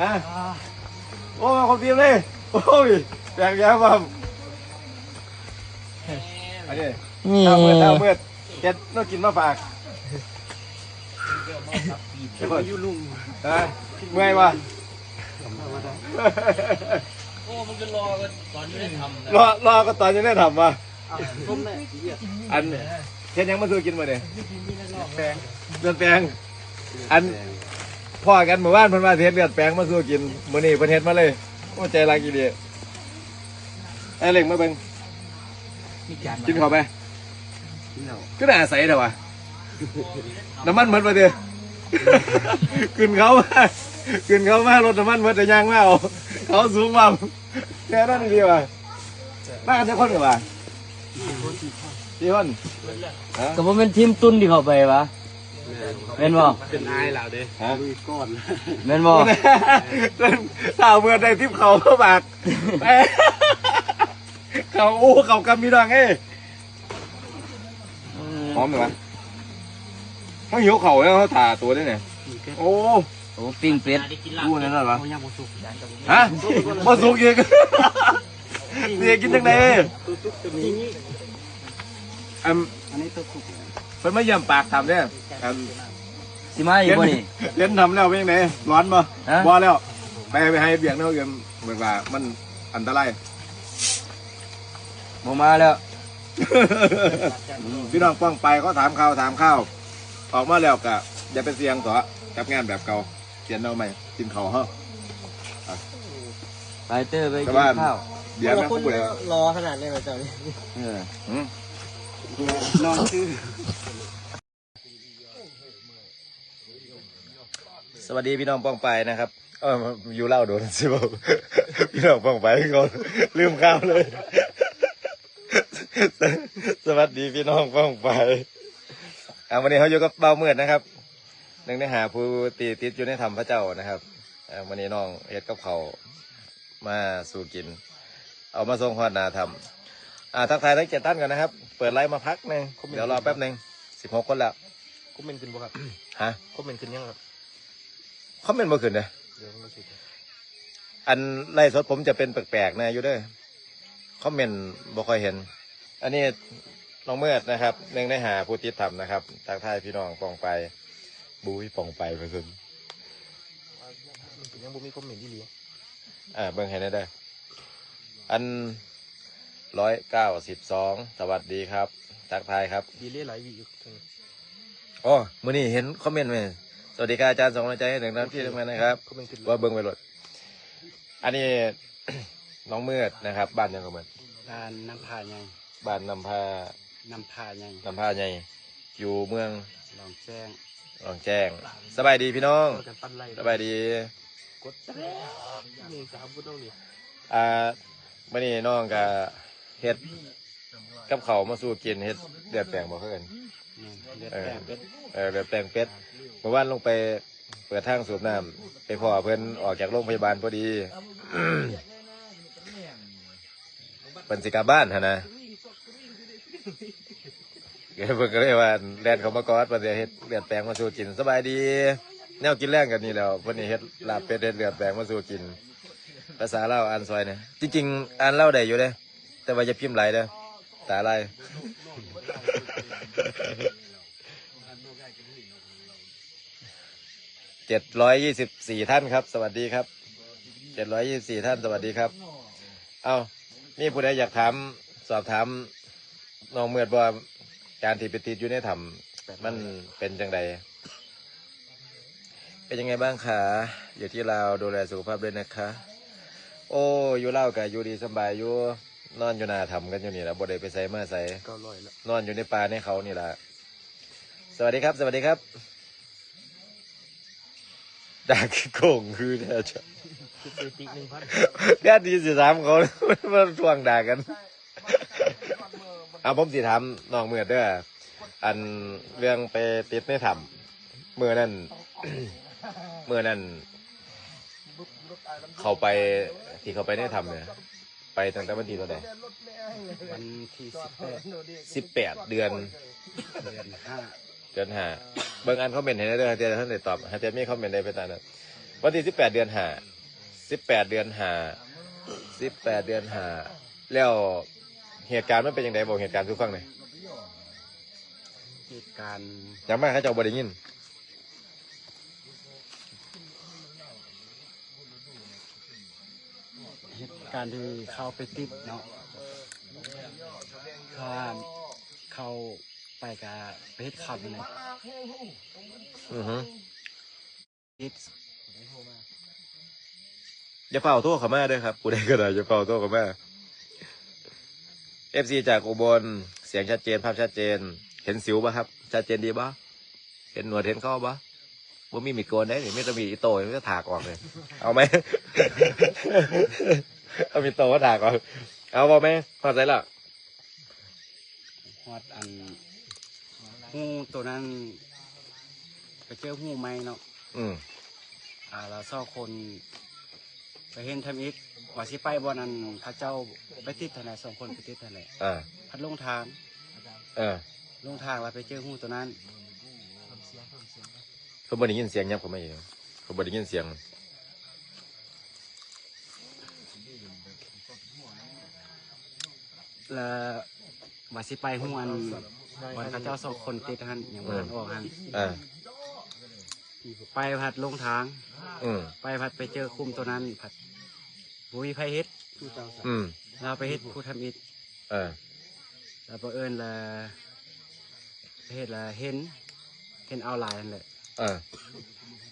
ຮະ ໂອ້ ຄົບທີມເລີຍ. ໂອ້ຍ ແຕກແຍະພ້ອມ. ອັນນີ້ ນີ້ ເຊົ້າມືດ ເຊົ້າມືດ ເຮັດແນວກິນມາຝາກ. ເມື່ອຍບໍ່? ໂອ້ ມັນກໍລໍກັນຕອນຢູ່ໃນຖ້ຳນະ ລໍ ລໍກັນຕອນຢູ່ໃນຖ້ຳວ່າ. ອັນ ເຮັດຫຍັງມາສູ່ກິນມື້ນີ້? ເລືອດແປງ ເລືອດແປງ. ອັນ ພໍ້ກັນມື້ວານ ເພິ່ນວ່າຊິເຮັດເລືອດແປງມາສູ່ກິນ, ມື້ນີ້ເພິ່ນເຮັດມາເລີຍ. ໂອ້ ໃຈຮັກອີ່ຫຼີ. ໄອ້ເຫຼັງມາເບິ່ງ ກິນເຂົ້າໄປ. ຄືໜ້າໃສແທ້ວະ? ນ້ຳມັນໝົດວ່າຕິ? ຂຶ້ນເຂົາມາ ຂຶ້ນເຂົາມາ ລົດນ້ຳມັນໝົດ ແຕ່ຍ່າງມາເອົາ ເຂົາສູງວ່າ ແທ້ນັ້ນອີ່ຫຼີວ່າ. ມາກັນຈັກຄົນນີ້ຫວາ? ສີ່ຄົນ. ຮະ? ກໍບໍ່ແມ່ນທີມຕຸນທີ່ເຂົ້າໄປຫວາ? ແມ່ນບໍ່? ເປັນອ້າຍລາວເດ້. ຮະ? ລຸຍກ່ອນ. ແມ່ນບໍ່? ຖ້າເມື່ອໄດ້ຕິບເຂົ້າມາບາກ ເຂົ້າ ໂອ້ ເຂົ້າກຳ ພີ່ນ້ອງເອີຍ. ອືມ ຫອມແມ່ນຫວາ? ເຮົາຫິວເຂົ້າແລ້ວ ເຮົາຖ້າໂຕໄດ້ນີ້. ໂອ້ ໂອ້ ປີ້ງເປັດ. ຮູ້ແນ່ນອນຫວາ? ຮະ? ບໍ່ສຸກອີກ. ຊິກິນຈັ່ງໃດ? ອັນ ອັນນີ້ຕົວສຸກ ເພິ່ນມາຢ້ຽມປາກຖ້ຳເດ້. ອັນ ຊິມາອີກບໍ່ນີ້? ເຫັນ ເຫັນຖ້ຳແລ້ວເປັນຈັ່ງໃດ? ຮ້ອນບໍ່? ຮະ? ບໍ່ແລ້ວ ໄປ ໄປຫາເຮັດວຽກແນວອື່ນ ເພິ່ນວ່າມັນອັນຕະລາຍ. ບໍ່ມາແລ້ວ. ພີ່ນ້ອງປ້ອງປາຍ ເຂົາຖາມຂ່າວ ຖາມຂ່າວ ອອກມາແລ້ວກະຢ່າໄປສ່ຽງເຖາະ ຈັບງານແບບເກົ່າ. ປ່ຽນແນວໃໝ່ ກິນເຂົ້າເຮົາ. ໄປເຕີ ໄປກິນເຂົ້າ. ເບຍແມ່ນຜູ້ໃດ? ລໍຂະໜາດເລີຍວ່າເຈົ້ານີ້. ເອີ ນອນຊື່. ສະຫວັດດີພີ່ນ້ອງປ້ອງປາຍນະຄັບ. ເອີ ຢູ່ລາວໂດນຊິເວົ້າ ພີ່ນ້ອງປ້ອງປາຍ ເຂົາລືມຂ່າວເລີຍ. ສະຫວັດດີພີ່ນ້ອງປ້ອງປາຍ. ອ່າ ວັນນີ້ເຮົາຢູ່ກັບບ່າວມືດນະຄັບ. ໜຶ່ງໃນຫ້າຜູ້ທີ່ຕິດຢູ່ໃນຖ້ຳພະເຈົ້ານະຄັບ. ເອີ ມື້ນີ້ນ້ອງເຮັດກັບເຂົ້າມາສູ່ກິນ ເອົາມາສົ່ງຮອດໜ້າຖ້ຳ. ອ່າ ທັກທາຍທັງເຈັດທ່ານກ່ອນນະຄັບ. ເປີດໄລຟ໌ມາພັກໜຶ່ງ ຄອມເມັນ ດຽວລໍແປັບໜຶ່ງ. ສິບຫົກຄົນແລ້ວ. ຄອມເມັນຂຶ້ນບໍ່ຄັບ? ຮະ? ຄອມເມັນຂຶ້ນຍັງຄັບ? ຄອມເມັນບໍ່ຂຶ້ນເດ້. ອັນໄລຟ໌ສົດຜົມຈະເປັນແປກໆແດ່ຢູ່ເດີ ຄອມເມັນບໍ່ຄ່ອຍເຫັນ. ອັນນີ້ນ້ອງເມີດນະຄັບ ໜຶ່ງໃນຫ້າຜູ້ຕິດຖ້ຳນະຄັບ. ທັກທາຍພີ່ນ້ອງປ້ອງປາຍ. ບຸ້ຍ ປ້ອງປາຍວ່າຊັ້ນ. ຍັງບໍ່ມີຄອມເມັນອີ່ຫຼີ. ອ່າ ເບິ່ງໃຫ້ແດ່ເດີ. ອັນ ຮ້ອຍເກົ້າສິບສອງ ສະຫວັດດີຄັບ ທັກທາຍຄັບ. ດີເລຫຼາຍວິຢູ່. ອໍ ມື້ນີ້ເຫັນຄອມເມັນໄວ້. ສະຫວັດດີຄ່ະອາຈານ ສົ່ງກຳລັງໃຈໃຫ້ເຖິງທັນທີມງານນະຄັບ. ຄອມເມັນຂຶ້ນ ວ່າເບິ່ງໄວ້ໂລດ. ອັນນີ້ນ້ອງເມີດນະຄັບ. ບ້ານຫຍັງກໍເມີດ? ບ້ານນ້ຳຜາໃຫຍ່. ບ້ານນ້ຳຜາ ນ້ຳຜາໃຫຍ່ ນ້ຳຜາໃຫຍ່ ຢູ່ເມືອງ ຫຼອງແຈ້ງ ຫຼອງແຈ້ງ. ສະບາຍດີພີ່ນ້ອງ. ສະບາຍດີ. ກົດ ອ່າ ມື້ນີ້ນ້ອງກະເຮັດກັບເຂົ້າມາສູ່ກິນ ເຮັດເລືອດແປງບໍ່ ເຂົາເອີ້ນ? ແມ່ນ ເລືອດແປງເປັດ. ເອີ ເລືອດແປງເປັດ. ເມື່ອວານລົງໄປເປີດທາງສູບນ້ຳ ໄປພໍ້ເພິ່ນອອກຈາກໂລງພະຍາບານພໍດີ. ເພິ່ນຊິກັບບ້ານຫັ້ນນະ ເພິ່ນກໍເລີຍວ່າແລ່ນເຂົ້າມາກອດ ວ່າຊິເຮັດເລືອດແປງມາສູ່ກິນ. ສະບາຍດີ. ແນວກິນແລງກໍນີ້ແຫຼ້ວ ເພິ່ນນີ້ເຮັດລາບເປັດ ເຮັດເລືອດແປງມາສູ່ກິນ. ພາສາລາວອ່ານຊ່ອຍແດ່. ຈິງໆ ອ່ານລາວໄດ້ຢູ່ເດ້ ແຕ່ວ່າຢ່າພິມຫຼາຍເດີ້ ຕາລາຍ. ເຈັດຮ້ອຍຊາວສີ່ທ່ານຄັບ ສະຫວັດດີຄັບ. ເຈັດຮ້ອຍຊາວສີ່ທ່ານ ສະຫວັດດີຄັບ. ເອົ້າ ມີຜູ້ໃດຢາກຖາມ ສອບຖາມນ້ອງເມືອດບໍ່ ການທີ່ໄປຕິດຢູ່ໃນຖ້ຳ ມັນເປັນຈັ່ງໃດ? เป็นยังไงบ้างคะ อยู่ที่ลาวดูแลสุขภาพด้วยนะคะ. ໂອ້ ຢູ່ລາວກໍຢູ່ດີສຳບາຍຢູ່ ນອນຢູ່ໜ້າຖ້ຳກັນຢູ່ນີ້ລະ ບໍ່ໄດ້ໄປໃສມາໃສ ເກົ້າຮ້ອຍລະ ນອນຢູ່ໃນປ່າໃນເຂົານີ້ລະ. ສະຫວັດດີຄັບ ສະຫວັດດີຄັບ. ດາກຄືໂກງຄືແທ້ຈ້ະ ສະຖິຕິໜຶ່ງພັນ ແທນທີ່ຊິຖາມເຂົາ ມາທວງດາກກັນ. ເອົາ ຜົມຊິຖາມນ້ອງເມືອດເດີ້ ອັນເລື່ອງໄປຕິດໃນຖ້ຳ ມື້ນັ້ນ ມື້ນັ້ນເຂົ້າໄປ ທີ່ເຂົ້າໄປໃນຖ້ຳນີ້ ໄປຕັ້ງແຕ່ວັນທີເທົ່າໃດ? ວັນທີສິບແປດ ສິບແປດ ເດືອນ ເດືອນຫ້າ ເດືອນຫ້າ. ເບິ່ງອ່ານຄອມເມັນໃຫ້ແດ່ເດີ້ ຫາເທື່ອທ່ານໄດ້ຕອບ ຫາເທື່ອມີຄອມເມັນໃດໄປຕາມນັ້ນ. ວັນທີສິບແປດ ເດືອນຫ້າ ສິບແປດເດືອນຫ້າ ສິບແປດເດືອນຫ້າ ແລ້ວເຫດການມັນເປັນຈັ່ງໃດ? ເວົ້າເຫດການສູ່ຟັງແໜ່. ເຫດການ ຫຍັງມາ ເຂົາເຈົ້າບໍ່ໄດ້ຍິນ. ເຫດການທີ່ເຂົາໄປຕິດເນາະ ຖ້າເຂົາໄປກະໄປເຮັດຄຳນັ້ນແຫຼະ. ອືຮຶ ຕິດ ຢ່າຟ້າວໂທເຂົ້າມາເດີຄັບ ຜູ້ໃດກໍໄດ້ ຢ່າຟ້າວໂທເຂົ້າມາ. ເອັຟຊີຈາກອຸບົນ ສຽງຊັດເຈນ ພາບຊັດເຈນ. ເຫັນສິວບໍ່ຄັບ? ຊັດເຈນດີບໍ່? ເຫັນໜວດເຫັນເຂົາບໍ່? ບໍ່ມີມີດໂກນເດ້ ມີແຕ່ມີດອີໂຕ້ ມີແຕ່ຖາກອອກເລີຍ. ເອົາໄໝ? ເອົາມີດໂຕ້ມາຖາກອອກ. ເອົາ ເວົ້າແມ ຮອດໃສລະ? ຮອດອັນ ຮູໂຕນັ້ນ ໄປເຈີຮູໃໝ່ເນາະ. ອືມ ອ່າ ລະສອງຄົນໄປເຫັນທຳອິດ ວ່າຊິໄປບ່ອນອັນເຂົາເຈົ້າໄປຕິດຫັ້ນແຫຼະ ສອງຄົນໄປຕິດຫັ້ນແຫຼະ. ອ່າ ພັດຫຼົງທາງ. ເອີ ຫຼົງທາງລະໄປເຈີຮູໂຕນັ້ນ. ເພິ່ນບໍ່ໄດ້ຍິນສຽງຫຍັບເຂົ້າມາອີກ ເພິ່ນບໍ່ໄດ້ຍິນສຽງ. ລະວ່າຊິໄປຮູ້ອັນ ບ່ອນເຂົາເຈົ້າສອງຄົນຕິດຫັ້ນ ຍັງບໍ່ທັນອອກຫັ້ນ. ເອີ ໄປພັດຫຼົງທາງ. ອືມ ໄປພັດໄປເຈີຄຸ້ມໂຕນັ້ນ ພັດບໍ່ມີໃຜເຮັດ. ອືມ ລາວໄປເຮັດພູທຳອິດ. ເອີ ລະບັງເອີນລະ ເຮັດລະເຫັນ ເຫັນອອນລາຍຫັ້ນແຫຼະ. ເອີ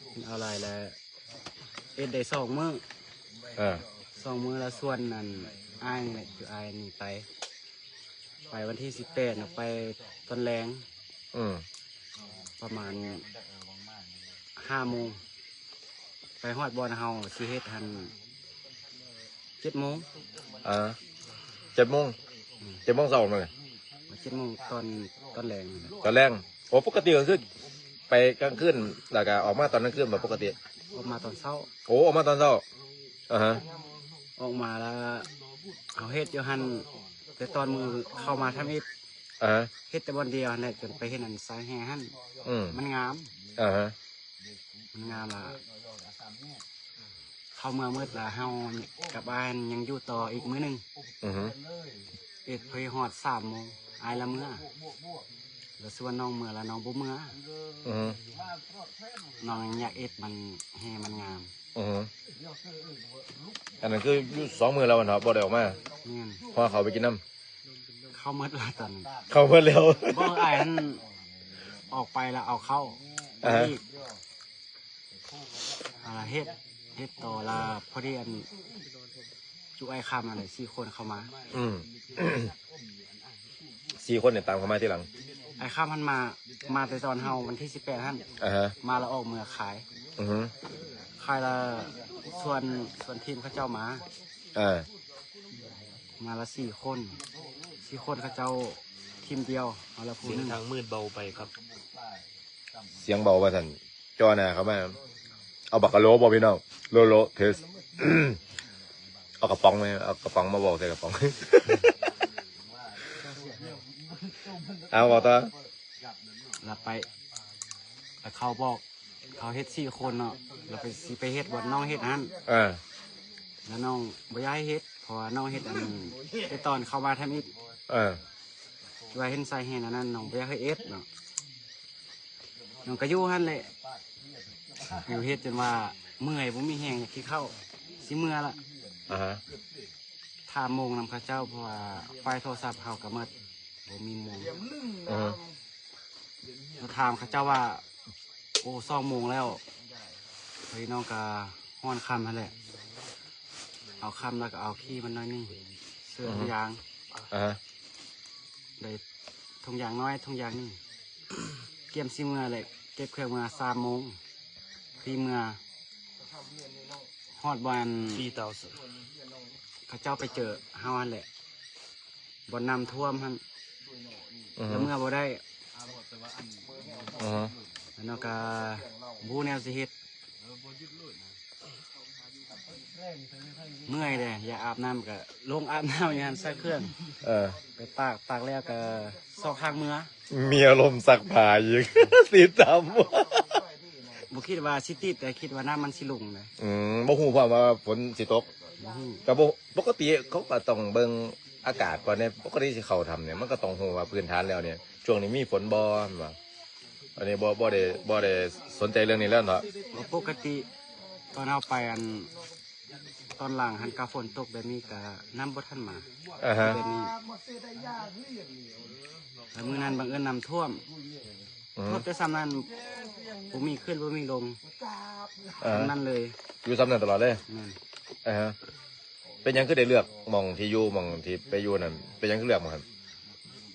ເຫັນອອນລາຍລະ ເຮັດໄດ້ສອງມື້. ເອີ ສອງມື້ລະຊວນອັນ ອ້າຍນີ້ແຫຼະ ຄືອ້າຍນີ້ໄປ ໄປວັນທີສິບແປດນະ ໄປຕອນແລງ. ອືມ ປະມານຫ້າໂມງ ໄປຮອດບ່ອນເຮົາຊິເຮັດຫັ້ນ ເຈັດໂມງ. ອ່າ ເຈັດໂມງ. ອືມ ເຈັດໂມງເຊົ້າແມ່ນບໍ່? ເຈັດໂມງຕອນ ຕອນແລງ. ຕອນແລງ. ໂອ້ ປົກກະຕິກໍຄືໄປກາງຄືນ ແລ້ວກໍອອກມາຕອນກາງຄືນບໍ່? ປົກກະຕິອອກມາຕອນເຊົ້າ. ໂອ້ ອອກມາຕອນເຊົ້າ. ອ່າຮະ ອອກມາແລ້ວເຮົາເຮັດຢູ່ຫັ້ນ ແຕ່ຕອນມື້ເຂົ້າມາທຳອິດ. ອ່າຮະ ເຮັດແຕ່ບ່ອນດຽວຫັ້ນແຫຼະ ຈົນໄປເຫັນອັນຊາຍແຫ່ຫັ້ນ. ອືມ ມັນງາມ. ອ່າຮະ ມັນງາມລະ ເຂົ້າເມືອໝົດລະ ເຮົາກັບອ້າຍຍັງຢູ່ຕໍ່ອີກມື້ໜຶ່ງ. ອືຮຶ ເຮັດພໍຮອດສາມໂມງ ອ້າຍລະເມືອ ລະຊວນນ້ອງເມືອ ລະນ້ອງບໍ່ເມືອ. ອືຮຶ ນ້ອງຍັງຢາກເຮັດ ມັນແຫ່ມັນງາມ. ອືຮຶ ອັນນັ້ນຄືຢູ່ສອງມື້ແລ້ວແມ່ນບໍ່ ບໍ່ໄດ້ອອກມາ. ແມ່ນ ເພາະເຂົາໄປກິນນຳ. ເຂົ້າໝົດລະຕອນນັ້ນ ເຂົ້າໝົດແລ້ວ. ບໍ່ ອ້າຍຫັ້ນອອກໄປລະເອົາເຂົ້າ. ອ່າຮະ ອີກ ອ່າ ເຮັດ ເຮັດຕໍ່ລະ ພໍດີອັນຈຸອ້າຍຄຳຫັ້ນແຫຼະ ສີ່ຄົນເຂົ້າມາ. ອືມ ສີ່ຄົນນີ້ຕາມເຂົ້າມາທີຫຼັງ. ອ້າຍຄຳຫັ້ນມາ ມາແຕ່ຕອນເຮົາວັນທີສິບແປດຫັ້ນ. ອ່າຮະ ມາລະອອກເມືອຂາຍ. ອືຮຶ ຂາຍລະຊວນ ຊວນທີມເຂົາເຈົ້າມາ. ເອີ ມາລະສີ່ຄົນ ສີ່ຄົນເຂົາເຈົ້າທີມດຽວ ມາລະຜູ້ໜຶ່ງ. ສຽງທາງມືດເບົາໄປຄັບ. ສຽງເບົາວ່າຊັ້ນ ຈໍໜ້າເຂົ້າມາ. ເອົາບັກກະໂຫຼບໍ່ພີ່ນ້ອງ? ໂຫຼ ໂຫຼ ເທສ. ເອົາກະປ໋ອງມາ ເອົາກະປ໋ອງມາເວົ້າໃສ່ກະປ໋ອງ. ເອົາ ເວົ້າຕໍ່. ລະໄປ ລະເຂົາບອກ ເຂົາເຮັດສີ່ຄົນເນາະ ລະໄປ ຊິໄປເຮັດບ່ອນນ້ອງເຮັດຫັ້ນ. ເອີ ລະນ້ອງບໍ່ຢາກໃຫ້ເຮັດ ເພາະວ່ານ້ອງເຮັດອັນ ແຕ່ຕອນເຂົ້າມາທຳອິດ. ເອີ ວ່າເຫັນຊາຍແຫ່ອັນນັ້ນ ນ້ອງບໍ່ຢາກໃຫ້ເຮັດເນາະ. ນ້ອງກະຢູ່ຫັ້ນແຫຼະ ຢູ່ເຮັດຈົນວ່າເມື່ອຍ ບໍ່ມີແຮງ ຢາກກິນເຂົ້າ ຊິເມືອລະ. ອ່າຮະ ຖາມໂມງນຳເຂົາເຈົ້າ ເພາະວ່າໄຟໂທລະສັບເຮົາກະໝົດ ບໍ່ມີໂມງ. ອືຮຶ ມາຖາມເຂົາເຈົ້າວ່າ ໂອ້ ສອງໂມງແລ້ວ. ເຮີ້ຍ ນ້ອງກະຮ້ອນຄຳຫັ້ນແຫຼະ ເອົາຄຳລະກະເອົາຂີ້ມັນໜ້ອຍໜຶ່ງ ເສື້ອ ອືຮຶ ຖົງຢາງ. ອ່າຮະ ໄດ້ຖົງຢາງນ້ອຍຖົງຢາງໜຶ່ງ ກຽມຊິເມືອແຫຼະ ເກັບເຄື່ອງເມືອສາມໂມງ ທີ່ເມືອ ຮອດບ່ອນ ເຂົາເຈົ້າໄປເຈີເຮົາຫັ້ນແຫຼະ ບ່ອນນ້ຳຖ້ວມຫັ້ນ. ອືຮຶ ລະເມືອບໍ່ໄດ້. ອືຮຶ ລະນ້ອງກະບໍ່ຮູ້ແນວຊິເຮັດ ເມື່ອຍເດ້ ຢາກອາບນ້ຳກະລົງອາບນ້ຳຢູ່ຫັ້ນ ໃສ່ເຄື່ອງ. ເອີ ໄປຕາກ ຕາກແລ້ວກະຊອກທາງເມືອ. ເມຍລົມຊັກຜ້າອີກ ຕິດຕາມ. ບໍ່ຄິດວ່າຊິຕິດ ແຕ່ຄິດວ່ານ້ຳມັນຊິລົງນະ. ອືມ ບໍ່ຮູ້ພ້ອມວ່າຝົນຊິຕົກ. ບໍ່ຮູ້. ກໍບໍ່ ປົກກະຕິເຂົາກໍຕ້ອງເບິ່ງອາກາດກ່ອນເດ້. ປົກກະຕິຊິເຂົ້າຖ້ຳນີ້ ມັນກໍຕ້ອງຮູ້ວ່າພື້ນຖານແລ້ວນີ້ ຊ່ວງນີ້ມີຝົນບໍ່ ແມ່ນບໍ່? ອັນນີ້ບໍ່ ບໍ່ໄດ້ ບໍ່ໄດ້ສົນໃຈເລື່ອງນີ້ແລ້ວເນາະ. ບໍ່ ປົກກະຕິຕອນເຮົາໄປ ອັນ ຕອນຫຼັງຫັ້ນກະຝົນຕົກແບບນີ້ກະນ້ຳບໍ່ທັນມາ. ອ່າຮະ. ແບບນີ້ ແລ້ວມື້ນັ້ນບັງເອີນນ້ຳຖ້ວມ. ອືມ. ຖ້ວມແຕ່ສ່ຳນັ້ນ ບໍ່ມີຂຶ້ນບໍ່ມີລົງ. ອ່າ. ສ່ຳນັ້ນເລີຍ. ຢູ່ສ່ຳນັ້ນຕະຫຼອດເລີຍ. ແມ່ນ. ອ່າຮະ. ເປັນຫຍັງຄືໄດ້ເລືອກໝ່ອງທີ່ຢູ່ ໝ່ອງທີ່ໄປຢູ່ນັ້ນ ເປັນຫຍັງຄືເລືອກໝ່ອງຫັ້ນ?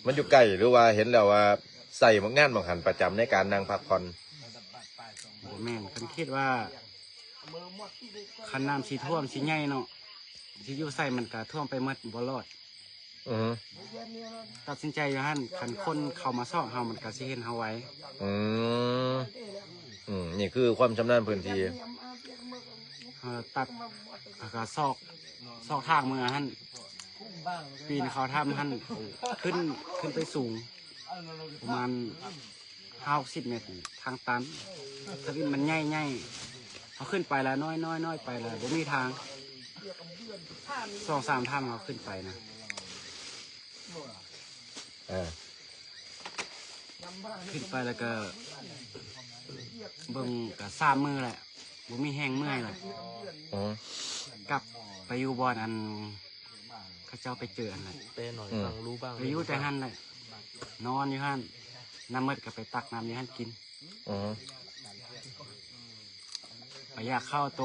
ມັນຢູ່ໃກ້ ຫຼືວ່າເຫັນແລ້ວວ່າໃຊ້ງານໝ່ອງຫັ້ນປະຈຳໃນການນັ່ງພັກຜ່ອນ? ບໍ່ແມ່ນ, ຄັນຄິດວ່າ ຄັນນ້ຳຊິຖ້ວມຊິໃຫຍ່ເນາະ ຊິຢູ່ໃສມັນກະຖ້ວມໄປໝົດ ບໍ່ລອດ. ອືຮຶ. ຕັດສິນໃຈຢູ່ຫັ້ນ, ຄັນຄົນເຂົ້າມາຊອກເຮົາ ມັນກະຊິເຫັນເຮົາໄວ. ອືມ ອືມ ນີ້ຄືຄວາມຊຳນານພື້ນທີ່. ເຮົາຕັດ ແລ້ວກະຊອກ ຊອກທາງເມືອຫັ້ນ ປີນເຂົ້າຖ້ຳຫັ້ນ ຂຶ້ນ ຂຶ້ນໄປສູງປະມານຫ້າຫົກສິບແມັດ ທາງຕັນ. ທະວິນມັນໃຫຍ່ໆ ເຮົາຂຶ້ນໄປລະນ້ອຍໆ ນ້ອຍໄປລະ ບໍ່ມີທາງ. ສອງສາມຖ້ຳເຮົາຂຶ້ນໄປນະ. ເອີ ຂຶ້ນໄປແລ້ວກໍເບິ່ງກໍສາມມື້ແຫຼະ ບໍ່ມີແຮງ ເມື່ອຍແຫຼະ. ອື ກັບໄປຢູ່ບ່ອນອັນເຂົາເຈົ້າໄປເຈີຫັ້ນແຫຼະ. ແປໜ້ອຍ ອື ຟັງຮູ້ບ້າງ ໄປຢູ່ແຕ່ຫັ້ນແຫຼະ ນອນຢູ່ຫັ້ນ ນ້ຳໝົດກໍໄປຕັກນ້ຳຢູ່ຫັ້ນກິນ. ອື ປະຢັດເຂົ້າໂຕ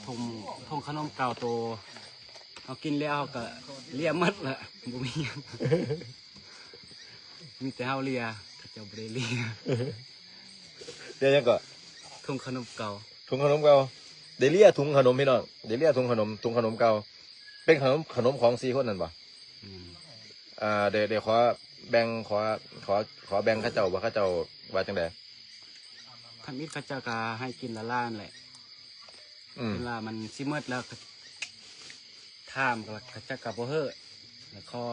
ຖົງ ຖົງຂະໜົມເກົ່າໂຕ ເຮົາກິນແລ້ວເຮົາກະເລຍໝົດລະ ບໍ່ມີຫຍັງ ມີແຕ່ເຮົາເລຍ ເຂົາເຈົ້າບໍ່ໄດ້ເລຍ. ເລຍຫຍັງເກາະ? ຖົງຂະໜົມເກົ່າ. ຖົງຂະໜົມເກົ່າ ໄດ້ເລຍຖົງຂະໜົມພີ່ນ້ອງ ໄດ້ເລຍຖົງຂະໜົມ ຖົງຂະໜົມເກົ່າ. ເປັນຂະໜົມ ຂະໜົມຂອງສີ່ຄົນນັ້ນບໍ່? ແມ່ນ. ອ່າ ໄດ້ ໄດ້ຂໍແບ່ງ ຂໍ ຂໍ ຂໍແບ່ງເຂົາເຈົ້າບໍ່? ເຂົາເຈົ້າວ່າຈັ່ງໃດ? ທຳອິດເຂົາເຈົ້າກໍໃຫ້ກິນລະລ້ານແຫຼະ. ອືມ ເວລາມັນຊິໝົດແລ້ວ ຖາມ ເຂົາເຈົ້າກໍບໍ່ເຮີ້ ແລ້ວຂໍ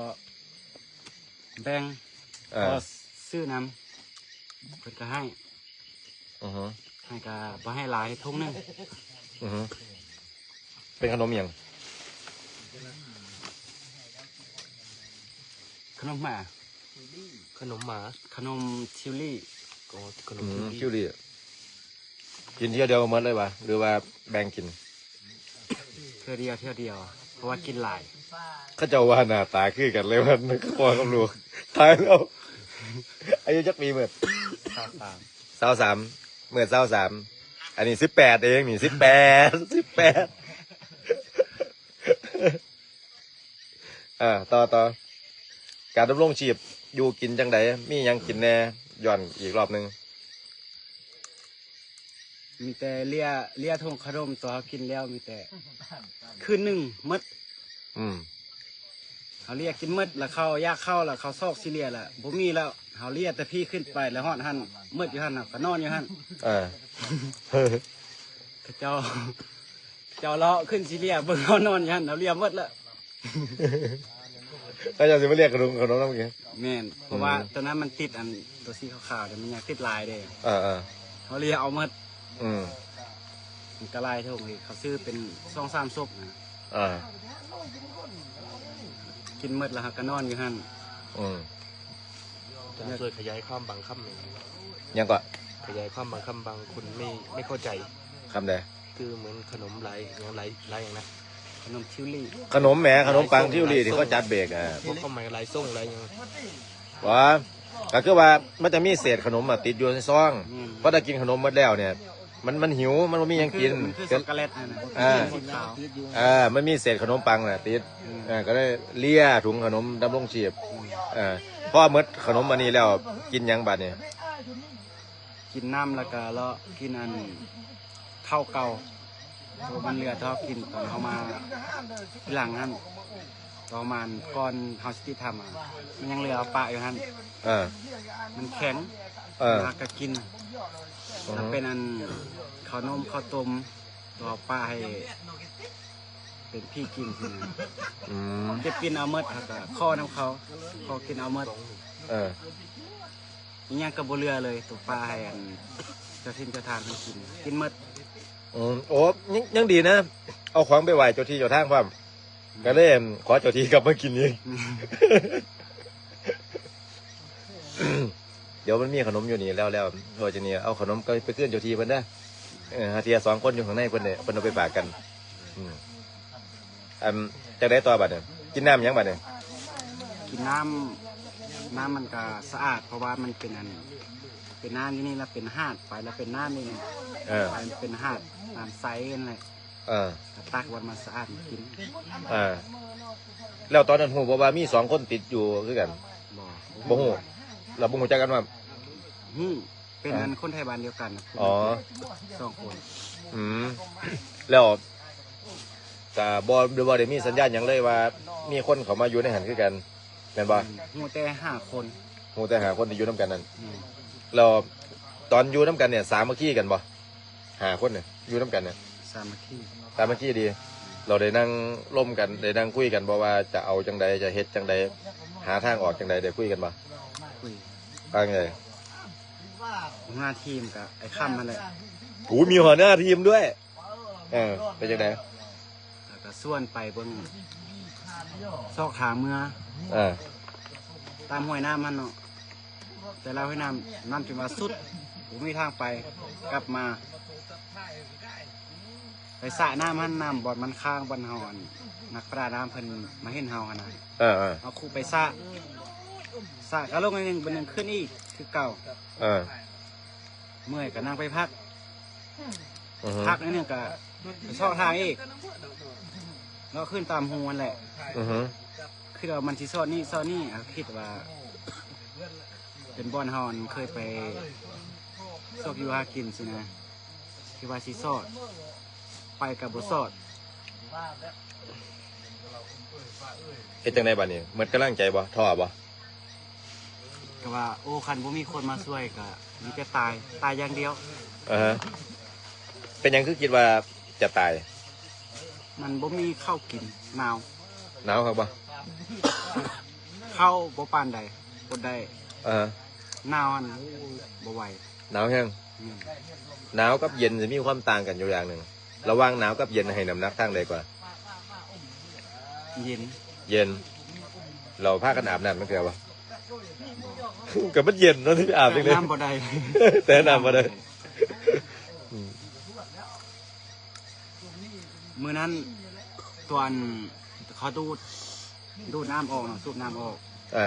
ແບ່ງ ເອີ ຂໍຊື້ນຳ ເພິ່ນກໍໃຫ້. ອືຮຶ ໃຫ້ກໍບໍ່ໃຫ້ຫຼາຍ ຖົງໜຶ່ງ. ອືຮຶ ເປັນຂະໜົມຫຍັງ? ຂະໜົມໝາ. ຂະໜົມໝາ? ຂະໜົມທິວລີ. ອໍ ຂະໜົມ ອືມ ທິວລີ ທິວລີ. ກິນເທື່ອດຽວໝົດເລີຍຫວາ ຫຼືວ່າແບ່ງກິນ? ເທື່ອດຽວ ເທື່ອດຽວ ເພາະວ່າກິນຫຼາຍ. ເຂົາເຈົ້າວ່າໜ້າຕາຄືກັນເລີຍ ວ່າພໍ່ກັບລູກ. ຕາຍແລ້ວ ອາຍຸຈັກປີເໝິດ? ຊາວສາມ. ຊາວສາມ ເໝິດຊາວສາມ ອັນນີ້ສິບແປດເອງນີ້ ສິບແປດ ສິບແປດ. ອ່າ ຕໍ່ ຕໍ່ ການດຳລົງຊີບຢູ່ກິນຈັ່ງໃດ? ມີຫຍັງກິນແດ່? ຍ້ອນອີກລອບໜຶ່ງ. ມີແຕ່ເລຍ ເລຍຖົງຂະໜົມ ຕົວເຮົາກິນແລ້ວມີແຕ່ຄືນໜຶ່ງໝົດ. ອືມ ເຮົາເລຍກິນໝົດ ລະເຂົ້າ ຢາກເຂົ້າ ລະເຂົ້າຊອກຊິເລຍ ລະບໍ່ມີແລ້ວ. ເຮົາເລຍແຕ່ພີ້ຂຶ້ນໄປ ລະຮອດຫັ້ນ ໝົດຢູ່ຫັ້ນ ເຮົາກໍນອນຢູ່ຫັ້ນ. ເອີ ເຂົາເຈົ້າ ເຈົ້າເລາະຂຶ້ນຊິເລຍ ເບິ່ງເຮົານອນຢູ່ຫັ້ນ ເຮົາເລຍໝົດລະ. ເຂົາເຈົ້າຊິມາລຽກຂະໜົມ ຂະໜົມນຳກິນ. ແມ່ນ ເພາະວ່າ ອືມ ຕອນນັ້ນມັນຕິດອັນຕົວສີຂາວໆເດ້ ມັນຍັງຕິດຫຼາຍເດ້. ເອີໆ ເຮົາລຽກເອົາໝົດ. ອືມ ມັນກໍຫຼາຍຖົງເດ ເຂົາຊື້ເປັນສອງສາມສົບນະ. ເອີ ກິນໝົດແລ້ວເຮົາກໍນອນຢູ່ຫັ້ນ. ອືມ ຈະຊ່ວຍຂະຫຍາຍຄວາມບາງຄຳ. ຫຍັງເກາະ? ຂະຫຍາຍຄວາມບາງຄຳ ບາງຄົນໄມ່ ໄມ່ເຂົ້າໃຈ. ຄຳໃດ? ຄືເໝືອນຂະໜົມຫຼາຍ ຫຍັງຫຼາຍ ຫຼາຍຫຍັງນະ? ຂະໜົມທິວລີ. ຂະໜົມແໝ ຂະໜົມປັງທິວລີທີ່ເຂົາຈັດເບກອະ. ພວກຄວາມໝາຍຫຼາຍຊົງຫຼາຍຫຍັງ. ບໍ່ ກໍຄືວ່າມັນຈະມີເສດຂະໜົມມາຕິດຢູ່ໃນຊອງ. ອືມ ພໍໄດ້ກິນຂະໜົມໝົດແລ້ວນີ້ ມັນ ມັນຫິວ ມັນບໍ່ມີຫຍັງກິນ. ມັນຄື ມັນຄືຊັອກໂກແລັດຫັ້ນນະ. ອ່າ ສີຂາວ. ເອີ ມັນມີເສດຂະໜົມປັງນະຕິດ. ອືມ ເອີ ກໍເລີຍເລຍຖົງຂະໜົມດຳລົງຊີບ. ອືມ ເອີ ພໍໝົດຂະໜົມອັນນີ້ແລ້ວ ກິນຫຍັງບາດນີ້? ກິນນ້ຳ ແລ້ວກໍເລາະກິນອັນເຂົ້າເກົ່າ ໂຕມັນເຫຼືອ ເຮົາກິນຕອນເຮົາມາທີຫຼັງຫັ້ນ ປະມານກ່ອນເຮົາຊິຕິດຖ້ຳ ມັນຍັງເຫຼືອ ເອົາປະຢູ່ຫັ້ນ. ເອີ ມັນແຂງ. ເອີ ແລ້ວກໍກິນ. ອືຮຶ ແລ້ວເປັນອັນເຂົ້າໜົມເຂົ້າຕົ້ມ ເອົາປະໃຫ້ ເປັນຜີກິນຊີ້ນະ. ອືມ ເກັບກິນເອົາໝົດ ເຮົາກໍຂໍນຳເຂົາ ຂໍກິນເອົາໝົດ. ເອີ ອີຫຍັງກໍບໍ່ເຫຼືອເລີຍ ຕົວປາໃຫ້ອັນ ເຈົ້າຖິ່ນເຈົ້າທາງເພິ່ນກິນ ກິນໝົດ. ອືມ ໂອ້ ຍັງ ຍັງດີນະ ເອົາຂອງໄປໄຫວ້ເຈົ້າທີ່ເຈົ້າທາງພ້ອມ ກໍເລີຍ ອັ່ນ ຂໍເຈົ້າທີ່ກັບມາກິນອີກ. ດຽວມັນມີຂະໜົມຢູ່ນີ້ແລ້ວ ແລ້ວ ເພາະວ່າຈັ່ງນີ້ເອົາຂະໜົມກໍໄປຄືນເຈົ້າທີ່ເພິ່ນເດີ. ເອີ ຫາເທື່ອສອງຄົນຢູ່ຂ້າງໃນເພິ່ນເດ້ ເພິ່ນເອົາໄປຝາກກັນ. ອືມ ອັນ ຈັ່ງໃດຕໍ່ບັດນີ້? ກິນນ້ຳຫຍັງບັດນີ້? ກິນນ້ຳ ນ້ຳມັນກໍສະອາດ ເພາະວ່າມັນເປັນອັນ ເປັນນ້ຳຢູ່ນີ້ ແລ້ວເປັນຫາດ ໄປແລ້ວເປັນນ້ຳນີ້. ເອີ ໄປເປັນຫາດ ນ້ຳໃສຫັ້ນແຫຼະ. ເອີ ກໍຕັກວັນມາສະອາດມາກິນ. ເອີ ແລ້ວຕອນນັ້ນຮູ້ບໍ່ວ່າມີສອງຄົນຕິດຢູ່ຄືກັນ? ບໍ່ ບໍ່ຮູ້. ແລ້ວບໍ່ຮູ້ຈັກກັນວ່າ? ຮູ້ ເປັນ ອ່າ ອັນຄົນໄທບ້ານດຽວກັນ. ອໍ ສອງຄົນ. ອືມ ແລ້ວກໍບໍ່ ບໍ່ໄດ້ມີສັນຍານຫຍັງເລີຍວ່າມີຄົນເຂົ້າມາຢູ່ໃນຫັ້ນຄືກັນ ແມ່ນບໍ່? ອືມ ຮູ້ແຕ່ຫ້າຄົນ. ຮູ້ແຕ່ຫ້າຄົນທີ່ຢູ່ນຳກັນນັ້ນ. ອືມ ແລ້ວຕອນຢູ່ນຳກັນນີ້ສາມັກຄີກັນບໍ່? ຫ້າຄົນນີ້ຢູ່ນຳກັນນີ້ສາມັກຄີ ສາມັກຄີດີ. ເຮົາໄດ້ນັ່ງລົມກັນ ໄດ້ນັ່ງຄຸຍກັນບໍ່ວ່າຈະເອົາຈັ່ງໃດ ຈະເຮັດຈັ່ງໃດ ຫາທາງອອກຈັ່ງໃດ ໄດ້ຄຸຍກັນບໍ່? ຄຸຍ. ວ່າຈັ່ງໃດ? ຫົວໜ້າທີມກໍໄອ້ຄຳຫັ້ນແຫຼະ. ໂອ້ ມີຫົວໜ້າທີມດ້ວຍ. ເອີ ເປັນຈັ່ງໃດ? ແລ້ວກໍຊວນໄປເບິ່ງ ຊອກທາງເມືອ ເອີ ຕາມຫ້ວຍນ້ຳຫັ້ນເນາະ. ແຕ່ລະຫ້ວຍນ້ຳ ນ້ຳຈົນວ່າສຸດ ບໍ່ມີທາງໄປ ກັບມາ ໄປສະນ້ຳຫັ້ນ ນ້ຳບ່ອນມັນຄ້າງ ບ່ອນເຮົາ ອັນ ນັກປະດານ້ຳເພິ່ນມາເຫັນເຮົາຫັ້ນນະ. ເອີໆ ເຮົາຄຸໄປສະ ສະກໍລົງໜ້ອຍໜຶ່ງ ບາດໜຶ່ງຂຶ້ນອີກຄືເກົ່າ. ເອີ ເມື່ອຍກໍນັ່ງໄປພັກ ອືຮຶ ພັກໜ້ອຍໜຶ່ງກໍໄປຊອກທາງອີກ ເລາະຂຶ້ນຕາມຮູຫັ້ນແຫຼະ. ອືຮຶ ຄິດວ່າມັນຊິຊອດນີ້ຊອດນີ້ ຄິດວ່າເປັນບ່ອນເຮົາ ອັນ ເຄີຍໄປຊອກຢູ່ຫາກິນຊີ້ນະ ຄິດວ່າຊິຊອດ ໄປກໍບໍ່ຊອດ. ເຮັດຈັ່ງໃດບາດນີ້? ໝົດກຳລັງໃຈບໍ່? ທໍ້ບໍ່? ກໍວ່າ ໂອ້ ຄັນບໍ່ມີຄົນມາຊ່ວຍກໍມີແຕ່ຕາຍ ຕາຍຢ່າງດຽວ. ເອີ ເປັນຫຍັງຄືຄິດວ່າຈະຕາຍ? ມັນບໍ່ມີເຂົ້າກິນ ໜາວ. ໜາວຄັກບໍ່? ເຂົ້າບໍ່ປານໃດ ອົດໄດ້. ເອີ ໜາວຫັ້ນ ໂອ້ ບໍ່ໄຫວ. ໜາວແຮງ. ແມ່ນ. ໜາວກັບເຢັນຈະມີຄວາມຕ່າງກັນຢູ່ຢ່າງໜຶ່ງ. ລະຫວ່າງໜາວກັບເຢັນໃຫ້ນ້ຳໜັກທາງໃດກວ່າ? ເຢັນ. ເຢັນ. ແລ້ວພາກັນອາບນ້ຳຈັກເທື່ອບໍ່? ກໍມັນເຢັນເນາະ ຊິອາບຈັ່ງໃດ? ແຕ່ນ້ຳບໍ່ໄດ້ ແຕ່ນ້ຳບໍ່ໄດ້. ອືມ ມື້ນັ້ນຕອນເຂົາດູດ ດູດນ້ຳອອກເນາະ ສູບນ້ຳອອກ. ເອີ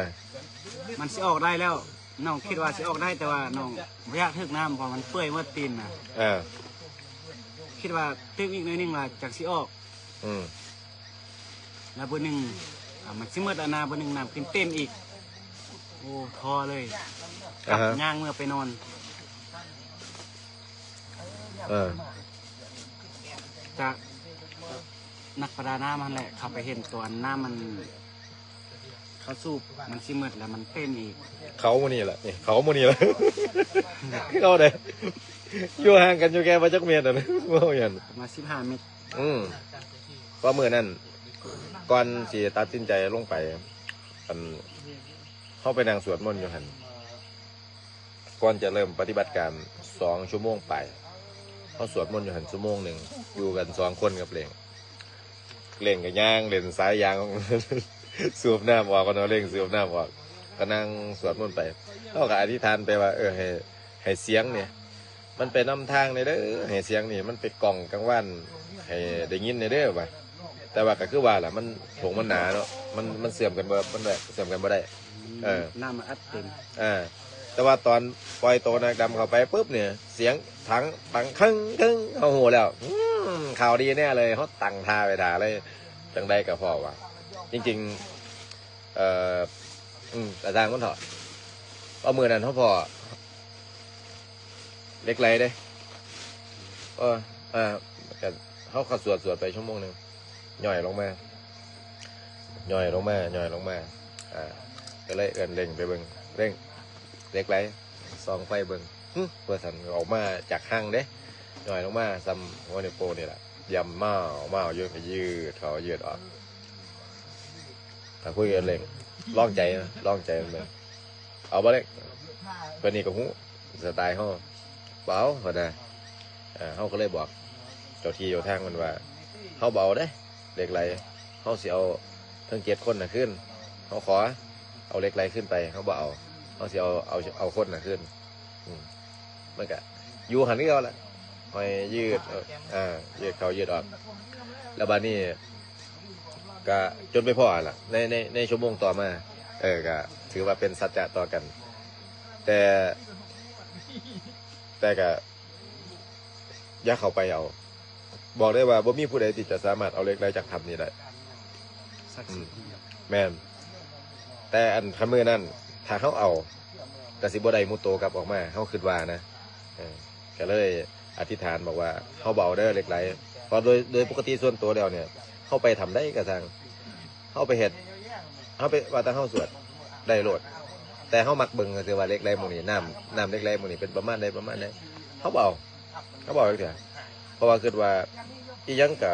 ມັນຊິອອກໄດ້ແລ້ວ ນ້ອງຄິດວ່າຊິອອກໄດ້ ແຕ່ວ່ານ້ອງບໍ່ຢາກຖືກນ້ຳ ເພາະມັນເປື່ອຍໝົດຕີນນະ. ເອີ ຄິດວ່າຕື່ມອີກໜ້ອຍໜຶ່ງລະຈັກຊິອອກ. ອືມ ລະບຶດໜຶ່ງ ອ່າ ມັນຊິໝົດແລ້ວນະ ບຶດໜຶ່ງນ້ຳຂຶ້ນເຕັມອີກ. ໂອ້ ທໍ້ເລີຍ ອ່າຮະ ກັບຍ່າງເມືອໄປນອນ. ເອີ ຈາກນັກປະດານ້ຳຫັ້ນແຫຼະ ເຂົາໄປເຫັນຕອນນ້ຳມັນ ເຂົາສູບມັນຊິໝົດແລ້ວ ມັນເຕັມອີກ. ເຂົາໝູ່ນີ້ແຫຼະ ນີ້ ເຂົາໝູ່ນີ້ແຫຼະ ຄືເຂົາເດ້ ຢູ່ຫ່າງກັນຢູ່ແຄ່ບໍ່ຈັກເມັດຫັ້ນ ເວົ້າຫຍັງ ປະມານສິບຫ້າເມັດ. ອືມ ເພາະມື້ນັ້ນ ກ່ອນຊິຕັດສິນໃຈລົງໄປ ອັນ ເຮົາໄປນັ່ງສວດມົນຢູ່ຫັ້ນ ກ່ອນຈະເລີ່ມປະຕິບັດການສອງຊົ່ວໂມງປາຍ ເຮົາສວດມົນຢູ່ຫັ້ນຊົ່ວໂມງໜຶ່ງ ຢູ່ກັນສອງຄົນກັບເລັ່ງ. ເລັ່ງກໍຍ່າງເລ່ນສາຍຢາງ ສູບນ້ຳອອກ ເນາະ ເລັ່ງສູບນ້ຳອອກ ກໍນັ່ງສວດມົນໄປ. ເຮົາກໍອະທິຖານໄປວ່າ ເອີ ໃຫ້ ໃຫ້ສຽງນີ້ ມັນໄປນຳທາງແດ່ເດີ ໃຫ້ສຽງນີ້ມັນໄປກ້ອງກາງວານໃຫ້ໄດ້ຍິນແດ່ເດີວ່າ. ແຕ່ວ່າກໍຄືວ່າລະ ມັນ ທົ່ງມັນໜາເນາະ ມັນ ມັນເຊື່ອມກັນບໍ່ ມັນແບບເຊື່ອມກັນບໍ່ໄດ້. ອືມ ເອີ ນ້ຳມັນອັດເຕັມ. ເອີ ແຕ່ວ່າຕອນປ່ອຍໂຕນາງດຳເຂົ້າໄປປຶບນີ້ ສຽງຖັງຕັງຄັງເທິງ ເຮົາຮູ້ແລ້ວ ອືມ ຂ່າວດີແນ່ເລີຍ ເຮົາຕັ້ງທ່າໄວ້ຖ້າເລີຍ. ຈັ່ງໃດກໍພໍວ່າ ຈິງໆ ເອີ ອືມ ກະຊ່າງມັນເຖາະ ເພາະມື້ນັ້ນເຮົາພໍ້ເຫຼັກໄຫຼເດ້. ເອີ ເອີ ກະເຮົາກໍສວດ ສວດໄປຊົ່ວໂມງໜຶ່ງ ຍ່ອຍລົງມາ ຍ່ອຍລົງມາ ຍ່ອຍລົງມາ ອ່າ ກໍເລີຍເອີ້ນເລັ່ງໄປເບິ່ງ ເລັ່ງ ເຫຼັກໄຫຼ ສ່ອງໄຟເບິ່ງ ຫຶ ວ່າຊັ້ນ ອອກມາຈາກຮັງເດ້ ຍ່ອຍລົງມາສ່ຳຫົວນິ້ວໂປ້ງນີ້ລະ ຢ້ຳມາວ ມາວ ຍືດ ຍືດເຂົ້າຍືດອອກ. ຖ້າຄຸຍກັນເລັ່ງ ລອງໃຈນະ ລອງໃຈມັນເບິ່ງ ເອົາບໍ່ເຫຼັກ ເພິ່ນນີ້ກໍຮູ້ສະໄຕເຮົາ. ບໍ່ເອົາ ເພິ່ນວ່າ. ເອີ ເຮົາກໍເລີຍບອກເຈົ້າທີ່ເຈົ້າທາງເພິ່ນວ່າ ເຮົາບໍ່ເອົາເດ້ ເຫຼັກໄຫຼ ເຮົາຊິເອົາທັງເຈັດຄົນນະຄືນ. ເຮົາຂໍເອົາເຫຼັກໄຫຼຄືນໄປ ເຮົາບໍ່ເອົາ ເຮົາຊິເອົາ ເອົາ ເອົາຄົນນະຄືນ. ອືມ ມັນກະຢູ່ຫັ້ນຄືເກົ່າລະ ຫ້ອຍຍືດ ເອີ ຍືດເຂົ້າຍືດອອກ. ແລ້ວບາດນີ້ກະຈົນໄປພໍ້ຫັ້ນລະ ໃນ ໃນ ໃນຊົ່ວໂມງຕໍ່ມາ. ເອີ ກະຖືວ່າເປັນສັດຈະຕໍ່ກັນ ແຕ່ ແຕ່ກະຢ່າເຂົ້າໄປເອົາ. ບອກໄດ້ວ່າບໍ່ມີຜູ້ໃດທີ່ຈະສາມາດເອົາເຫຼັກໄຫຼຈາກຖ້ຳນີ້ໄດ້. ສັກສິດ. ອືມ ແມ່ນ. ແຕ່ອັນຄັນມື້ນັ້ນ ຖ້າເຮົາເອົາ ກະຊິບໍ່ໄດ້ມຸດໂຕກັບອອກມາ ເຮົາຄິດວ່ານະ. ເອີ ກະເລີຍອະທິຖານບອກວ່າ ເຮົາບໍ່ເອົາເດີເຫຼັກໄຫຼ ເພາະໂດຍ ໂດຍປົກກະຕິສ່ວນໂຕແລ້ວນີ້ ເຮົາໄປຖ້ຳໃດກະຊ່າງ ເຮົາໄປເຮັດ ເຮົາໄປ ວ່າແຕ່ເຮົາສວດໄດ້ໂລດ ແຕ່ເຮົາມັກເບິ່ງຊື່ວ່າເຫຼັກໄຫຼໝູ່ນີ້ ນ້ຳ ນ້ຳເຫຼັກໄຫຼໝູ່ນີ້ເປັນປະມານໃດ ປະມານໃດ ເຮົາບໍ່ເອົາ ເຮົາບໍ່ເອົາຈັກເທື່ອ ເພາະວ່າຄິດວ່າອີ່ຫຍັງກະ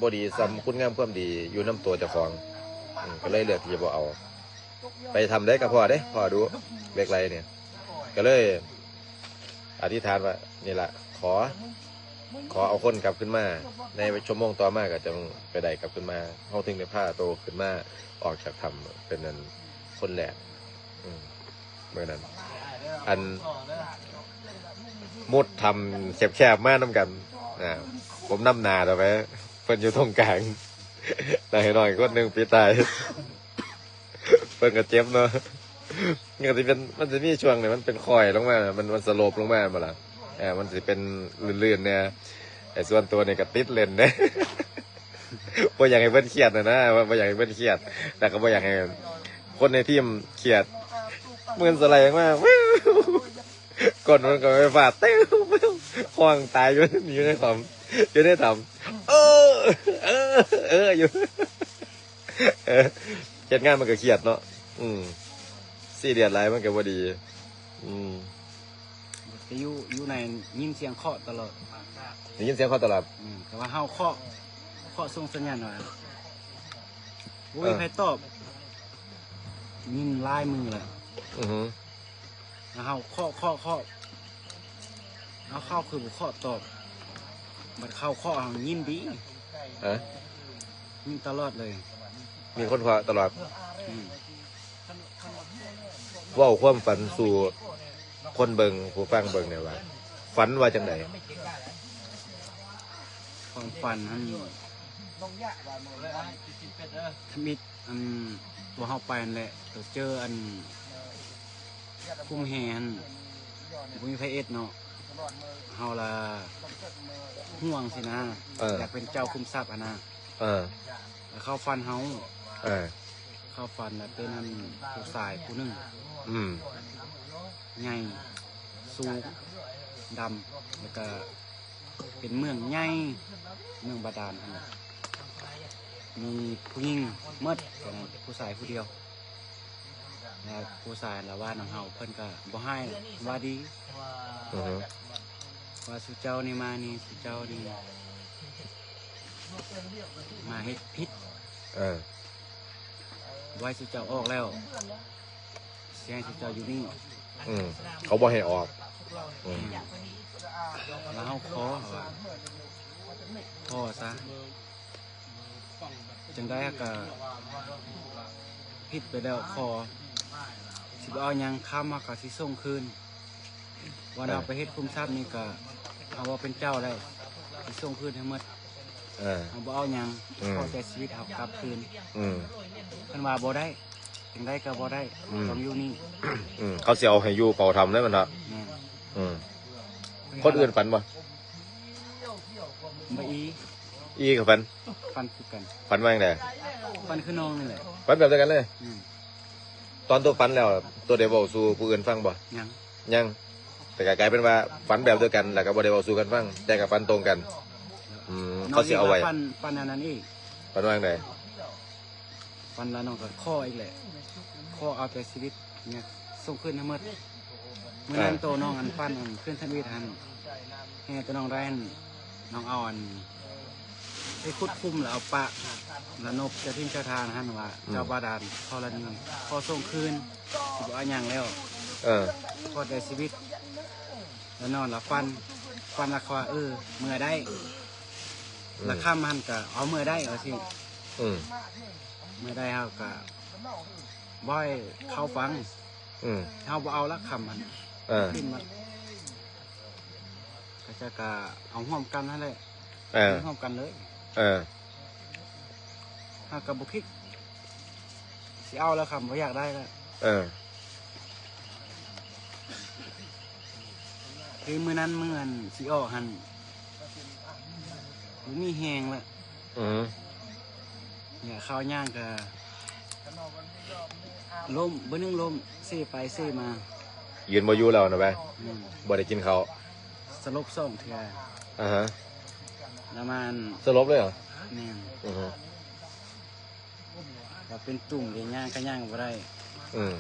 ບໍ່ດີສ່ຳຄຸນງາມຄວາມດີຢູ່ນຳຕົວເຈົ້າຂອງ. ອືມ ກໍເລີຍເລືອກທີ່ຈະບໍ່ເອົາ. ໄປຖ້ຳໃດກໍພໍເດ້ ພໍດຸເຫຼັກໄຫຼນີ້ ກໍເລີຍອະທິຖານວ່າ ນີ້ລະ ຂໍ ຂໍເອົາຄົນກັບຄືນມາ. ໃນຊົ່ວໂມງຕໍ່ມາກໍຈັ່ງໄປໄດ້ກັບຄືນມາ ເຮົາເຖິງໄດ້ພາໂຕຂຶ້ນມາອອກຈາກຖ້ຳເປັນອັນຄົນແລກ. ອືມ ມື້ນັ້ນ ອັນມຸດຖ້ຳແຄບໆມານຳກັນ ອາ ຜົມນຳໜ້າເຂົ້າໄປ ເພິ່ນຢູ່ຕົງກາງ ນາງນ້ອຍຄົນໜຶ່ງປິດທ້າຍ. ເພິ່ນກໍເຈັບເນາະ ມັນກໍຊິເປັນ ມັນຊິມີຊ່ວງໜຶ່ງມັນເປັນຄ້ອຍລົງມາ ມັນ ມັນສະໂລບລົງມາແມ່ນບໍ່ລະ? ເອີ ມັນຊິເປັນລື່ນໆແດ່. ໄອ້ສ່ວນຕົວນີ້ກໍຕິດຫຼິ້ນເດ້ ບໍ່ຢາກໃຫ້ເພິ່ນຄຽດນະ ນະ ບໍ່ ບໍ່ຢາກໃຫ້ເພິ່ນຄຽດ ແລ້ວກໍບໍ່ຢາກໃຫ້ຄົນໃນທີມຄຽດ. ມັນສະໄລອອກມາ ກົ້ນມັນກໍໄຟຟ້າ ຕິວ ຮ້ອງຕາຍຢູ່ ຢູ່ໃນຖ້ຳ ຢູ່ໃນຖ້ຳ ເອີ ເອີ ເອີ ຢູ່. ເອີ ເຮັດງານມັນກໍຄຽດເນາະ. ອືມ ຊີຣຽສຫຼາຍມັນກໍບໍ່ດີ. ອືມ ແຕ່ຢູ່ ຢູ່ໃນຍິນສຽງເຄາະຕະຫຼອດ ໄດ້ຍິນສຽງເຄາະຕະຫຼອດ. ອືມ ແຕ່ວ່າເຮົາເຄາະ ເຄາະສົ່ງສັນຍານວ່າ ບໍ່ມີໃຜຕອບ ຍິນຫຼາຍມື້ແລ້ວ. ອືຮຶ ແລ້ວເຮົາເຄາະ ເຄາະ ເຄາະ ເອົາ ເຂົາຄືບໍ່ເຄາະຕອບ ບັດເຂົາເຄາະເຮົາຍິນດີ. ຮະ ຍິນຕະຫຼອດເລີຍ ມີຄົນເຄາະຕະຫຼອດ. ອືມ ເວົ້າຄວາມຝັນສູ່ຄົນເບິ່ງ ຜູ້ຟັງເບິ່ງແດ່ວ່າ ຝັນວ່າຈັ່ງໃດ? ຄວາມຝັນຫັ້ນ ທຳອິດ ອັນ ຕົວເຮົາໄປຫັ້ນແຫຼະ ຕົວເຈີອັນ ຄຸ້ມແຮ່ຫັ້ນ ບໍ່ມີໃຜເອັດເນາະ ເຮົາລະຫ່ວງຊີ້ນະ. ເອີ ຢາກເປັນເຈົ້າຄຸ້ມຊັບຫັ້ນນະ. ເອີ ແລ້ວເຂົາຝັນເຮົາ. ເອີ ເຂົາຝັນລະເປັນອັນຜູ້ຊາຍຜູ້ໜຶ່ງ. ອືມ ໃຫຍ່ ສູງ ດຳ ແລ້ວກະ ເປັນເມືອງໃຫຍ່ ເມືອງບາດານຫັ້ນ ມີຜູ້ຍິງໝົດ ຕອນນັ້ນຜູ້ຊາຍຜູ້ດຽວ. ແລ້ວຜູ້ຊາຍລະວ່ານຳເຮົາ ເພິ່ນກະບໍ່ຮ້າຍ ວ່າດີ. ອືຮຶ ວ່າສູ່ເຈົ້ານີ້ມານີ້ ສູ່ເຈົ້ານີ້ມາເຮັດຜິດ. ເອີ ບໍ່ໃຫ້ສູ່ເຈົ້າອອກແລ້ວ ຊິໃຫ້ເຈົ້າຢູ່ນີ້. ອືມ ເຂົາບໍ່ໃຫ້ອອກ. ອືມ ແລ້ວເຮົາຂໍວ່າ ຂໍຊະ ຈັ່ງໃດເຮົາກະຜິດໄປແລ້ວ ຂໍ ຊິບໍ່ເອົາຫຍັງ ຄຳເຮົາກະຊິສົ່ງຄືນ. ວັນເຮົາ ເອີ ໄປເຮັດຄຸ້ມຊັບນີ້ກະ ເຮົາບໍ່ເປັນເຈົ້າແລ້ວ ຊິສົ່ງຄືນໃຫ້ໝົດ. ເອີ ເຮົາບໍ່ເອົາຫຍັງ. ອືມ ຂໍແຕ່ຊີວິດເຮົາກັບຄືນ. ອືມ ເພິ່ນວ່າບໍ່ໄດ້ ຈັ່ງໃດກໍບໍ່ໄດ້. ອືມ ຕ້ອງຢູ່ນີ້. ອືມ ເຂົາຊິເອົາໃຫ້ຢູ່ເຝົ້າຖ້ຳເລີຍແມ່ນບໍ່? ແມ່ນ. ອືມ ຄົນອື່ນຝັນບໍ່? ບໍ່ອີ ອີກໍຝັນ. ຝັນຄືກັນ. ຝັນວ່າຈັ່ງໃດ? ຝັນຄືນ້ອງນີ້ແຫຼະ. ຝັນແບບດຽວກັນເລີຍ? ອືມ ຕອນໂຕຝັນແລ້ວ ໂຕໄດ້ເວົ້າສູ່ຜູ້ອື່ນຟັງບໍ່? ຍັງ. ຍັງ ແຕ່ກໍກາຍເປັນວ່າຝັນແບບດຽວກັນ ແລ້ວກໍບໍ່ໄດ້ເວົ້າສູ່ກັນຟັງ ແຕ່ກໍຝັນຕົງກັນ. ອືມ ເຂົາຊິເອົາໄວ້. ຝັນ ຝັນອັນນັ້ນອີກ. ຝັນວ່າຈັ່ງໃດ? ຝັນລະນ້ອງກໍຂໍອີກແຫຼະ ຂໍເອົາແຕ່ຊີວິດ ເນຍ ສົ່ງຄືນໃຫ້ໝົດ. ມື້ນັ້ນ ເອີ ໂຕນ້ອງອັນຝັນອັນຄືນທຳອິດຫັ້ນ ແຮ່ໂຕນ້ອງໄດ້ຫັ້ນ ນ້ອງເອົາອັນ ໄປຂຸດຂຸມ ແລ້ວເອົາປະລະນົບເຈົ້າຖິ່ນເຈົ້າຖານຫັ້ນວ່າ ອືມ ເຈົ້າບາດານທໍລະນີ ຂໍສົ່ງຄືນ ຊິບໍ່ເອົາຫຍັງແລ້ວ. ເອີ ຂໍແຕ່ຊີວິດ. ລະນອນລະຝັນ ຝັນລະຄວາ ເອີ ເມືອໄດ້ ອືມ ລະຄ່ຳຫັ້ນກະເອົາເມືອໄດ້ ວ່າຊີ້ ອືມ ເມືອໄດ້ເຮົາກະບໍ່ໃຫ້ເຂົ້າຝັ່ງ ອືມ ເຮົາບໍ່ເອົາລະຄ່ຳຫັ້ນ ເອີ ຂຶ້ນມາ ເຂົາເຈົ້າກະເອົາຮ່ວມກັນຫັ້ນແຫຼະ ເອີ ຮ່ວມກັນເລີຍ ເອີ ເຮົາກະບໍ່ຄິດຊິເອົາລະຄ່ຳ ບໍ່ຢາກໄດ້ລະ ເອີ ຄືມື້ນັ້ນ ມື້ອັນຊິອອກຫັ້ນ ບໍ່ມີແຮງລະ ອືມ ຢາກເຂົ້າຍ່າງກະລົ້ມ ບຶດໜຶ່ງລົ້ມ ເຊໄປເຊມາ ຢືນບໍ່ຢູ່ແລ້ວນະແວະ ອືມ ບໍ່ໄດ້ກິນເຂົ້າ ສະຫຼົບສອງເທື່ອ ອາຮະ ປະມານ ສະຫຼົບເລີຍເຫາະ? ແມ່ນ ອືຮຶ ກະເປັນຕຸ່ມເດ ຍ່າງກະຍ່າງບໍ່ໄດ້ ອືມ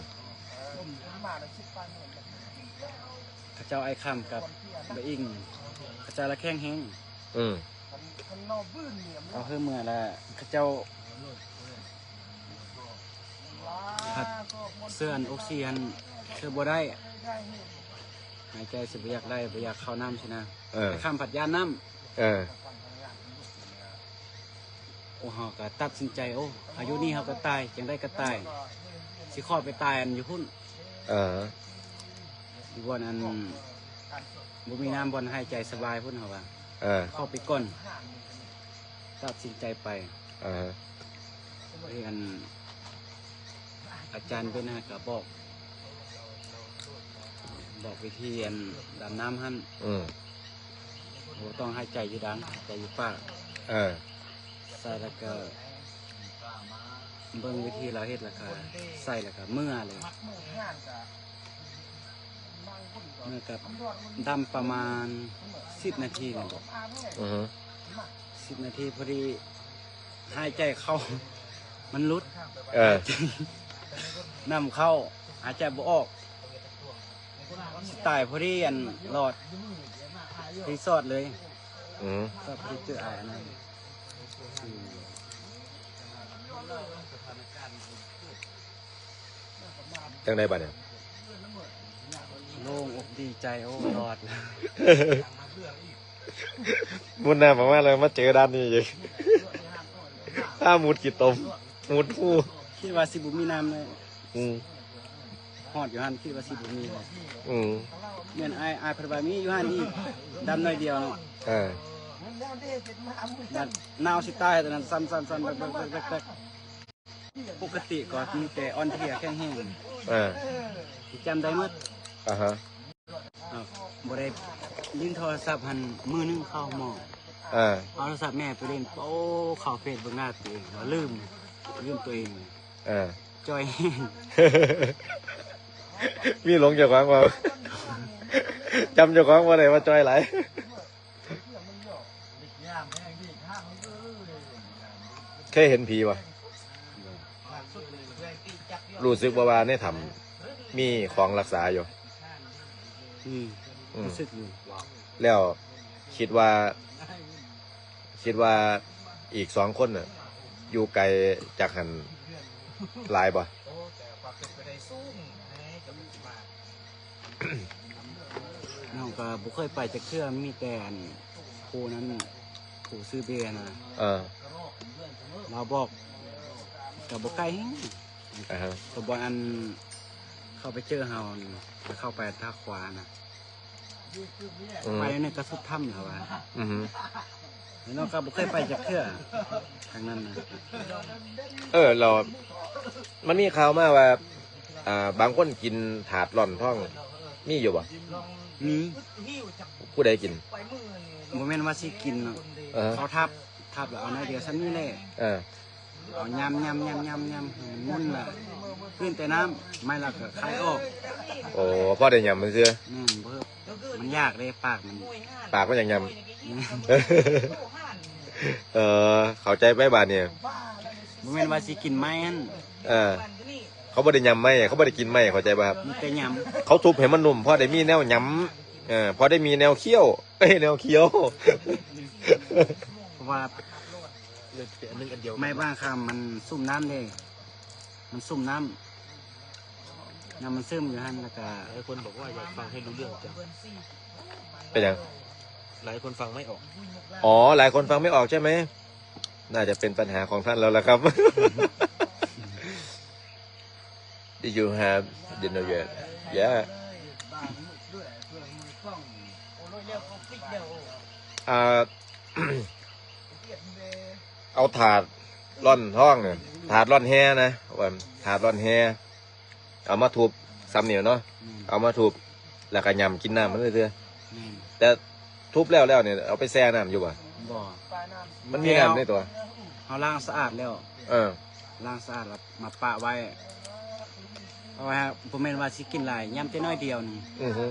ເຂົາເຈົ້າອ້າຍຄຳກັບບາອິງ ເຂົາເຈົ້າລະແຂງແຮງ ອືມ ເອົາເຮືອເມືອລະ ເຂົາເຈົ້າພັດເຊື້ອອັນອົກຊີຫັ້ນ ເຊື້ອບໍ່ໄດ້ ຫາຍໃຈຊິບໍ່ຢາກໄດ້ ບໍ່ຢາກເຂົ້ານ້ຳຊີ້ນະ ເອີ ອ້າຍຄຳພັດຢ້ານນ້ຳ ເອີ ໂອ້ ເຮົາກະຕັດສິນໃຈ ໂອ້ ອາຍຸນີ້ເຮົາກະຕາຍ ຈັ່ງໃດກະຕາຍ ຊິຂໍໄປຕາຍອັນຢູ່ພຸ້ນ ເອີ ຢູ່ບ່ອນອັນບໍ່ມີນ້ຳ ບ່ອນຫາຍໃຈສະບາຍພຸ້ນ ເຮົາວ່າ ເອີ ຂໍໄປກ່ອນ ຕັດສິນໃຈໄປ ເອີ ເອີ ອັນ ອາຈານເປັນຫັ້ນກະບອກ ບອກວິທີອັນດຳນ້ຳຫັ້ນ ອືມ ບໍ່ຕ້ອງຫາຍໃຈຢູ່ດັງ ຫາຍໃຈຢູ່ປາກ ເອີ ໃສ່ລະກະເບິ່ງວິທີລາວເຮັດລະກະໃສ່ລະກະເມືອເລີຍ ເມືອກະດຳປະມານສິບນາທີແມ່ນບໍ່ ອືຮຶ ສິບນາທີພໍດີ ຫາຍໃຈເຂົ້າ ມັນຫຼຸດ ເອີ ນ້ຳເຂົ້າ ຫາຍໃຈບໍ່ອອກ ຊິຕາຍພໍດີ ອັນຫຼອດ ພໍດີຊອດເລີຍ ອືມ ຊອດພໍດີເຈີອ້າຍອັນນັ້ນ ອືມ ຈັ່ງໃດບາດນີ້? ໂລ່ງອົກດີໃຈ ໂອ້ ລອດ ໝຸດໜ້າມາແລ້ວ ມາເຈີດ່ານນີ້ອີກ ອ້າ ໝຸດຂີ້ຕົມ ໝຸດຫູ ຄິດວ່າຊິບໍ່ມີນ້ຳເລີຍ ອືມ ຮອດຢູ່ຫັ້ນ ຄິດວ່າຊິບໍ່ມີເລີຍ ອືມ ແມ່ນ ອ້າຍ ອ້າຍເພິ່ນວ່າມີຢູ່ຫັ້ນອີກ ດຳໜ້ອຍດຽວເນາະ ເອີ ໜາວຊິຕາຍຕອນນັ້ນ ສັ່ນໆໆ ແບກໆໆ ປົກກະຕິກໍມີແຕ່ອ່ອນເພຍແຂງແຮງ ເອີ ຈຳໄດ້ໝົດ ອາຮະ ບໍ່ໄດ້ຫຼິ້ນໂທລະສັບຫັ້ນ ມື້ໜຶ່ງເຂົ້າໂຮງໝໍ ເອີ ເອົາໂທລະສັບແມ່ໄປຫຼິ້ນ ໂອ້ ເຂົ້າເຟສເບິ່ງໜ້າຕົວເອງ ວ່າລືມ ລືມຕົວເອງ ເອີ ຈ່ອຍແຮງ ມີຫຼົງເຈົ້າຂອງວ່າ ຈຳເຈົ້າຂອງບໍ່ໄດ້ວ່າຈ່ອຍຫຼາຍ. ເຄີຍເຫັນຜີບໍ່? ຮູ້ສຶກບໍ່ວ່າໃນຖ້ຳມີຂອງລັກສາຢູ່? ອືມ ອືມ ຮູ້ສຶກຢູ່. ແລ້ວຄິດວ່າ ຄິດວ່າອີກສອງຄົນນະ ຢູ່ໄກຈາກຫັ້ນຫຼາຍບໍ່? ນ້ອງກໍບໍ່ເຄີຍໄປຈັກເທື່ອ ມີແຕ່ອັນຜູ້ນັ້ນ ຜູ້ຊື່ເບນະ ເອີ ລາວບອກ ກໍບໍ່ໄກແຮງ ອາຮະ ກໍບ່ອນອັນເຂົາໄປເຈີເຮົາ ແລ້ວເຂົ້າໄປທາງຂວານະ ອືມ ໄປນີ້ກໍສຸດຖ້ຳແລ້ວວ່າ ອືຮຶ ແລ້ວນ້ອງກໍບໍ່ເຄີຍໄປຈັກເທື່ອທາງນັ້ນນະ. ເອີ ແລ້ວມັນມີຂ່າວມາວ່າ ອ່າ ບາງຄົນກິນຖາດລ່ອນທ້ອງ ມີຢູ່ບໍ່? ມີ. ຜູ້ໃດກິນ? ບໍ່ແມ່ນວ່າຊິກິນເນາະ ເອີ ເຂົາທັບ ທັບແລ້ວເອົາໜ້ອຍດຽວສ່ຳນີ້ແຫຼະ ເອີ ເອົາຍຳໆໆໆໆ ໃຫ້ມັນໝຸ່ນລະ ຄືນແຕ່ນ້ຳ ໄມ້ລະກໍຄາຍອອກ. ໂອ້ ພໍໄດ້ຍຳຊື່ໆ ແມ່ນ ບໍ່ ມັນຢາກເດ້ ປາກມັນ ປາກມັນຢາກຍຳ ແມ່ນ ເອີ ເຂົ້າໃຈໄປບາດນີ້ ບໍ່ແມ່ນວ່າຊິກິນໄມ້ຫັ້ນ ເອີ ເຂົາບໍ່ໄດ້ຍຳໄມ້ ເຂົາບໍ່ໄດ້ກິນໄມ້ ເຂົ້າໃຈບໍ່? ມີແຕ່ຍຳ ເຂົາທຸບໃຫ້ມັນນຸ້ມ ພໍໄດ້ມີແນວຍຳ ເອີ ພໍໄດ້ມີແນວຄ້ຽວ ເອີ ແນວຄ້ຽວ ເພາະວ່າ ໄມ້ບາງຄຳມັນຊຸ່ມນ້ຳເດ້ ມັນຊຸ່ມນ້ຳ ນ້ຳມັນຊຶມຢູ່ຫັ້ນ ແລ້ວກະ ຫຼາຍຄົນບອກວ່າຢາກຟັງໃຫ້ຮູ້ເລື່ອງຈັງ ເປັນຫຍັງ? ຫຼາຍຄົນຟັງໄມ່ອອກ. ອໍ ຫຼາຍຄົນຟັງໄມ່ອອກໃຊ່ໄໝ? ໜ້າຈະເປັນປັນຫາຂອງທ່ານແລ້ວລະຄັບ. Did you have dinner yet? Yeah. ອ່າ ເອົາຖາດລ່ອນທ້ອງນະ ຖາດລ່ອນແຮ່ນະ ວ່າຖາດລ່ອນແຮ່ ເອົາມາທຸບ ສາມນິ້ວເນາະ ແມ່ນ ເອົາມາທຸບ ແລ້ວກໍຫຍ້ຳກິນນ້ຳມັນເທື່ອ. ແມ່ນ ແຕ່ທຸບແລ້ວໆນີ້ ເອົາໄປແຊ່ນ້ຳຢູ່ບໍ່? ບໍ່ ມັນມີນ້ຳໃນຕົວ. ເຮົາລ້າງສະອາດແລ້ວ ເອີ ລ້າງສະອາດແລ້ວມາປະໄວ້ ເພາະວ່າບໍ່ແມ່ນວ່າຊິກິນຫຼາຍ ຫຍ້ຳແຕ່ໜ້ອຍດຽວໜຶ່ງ. ອືຮຶ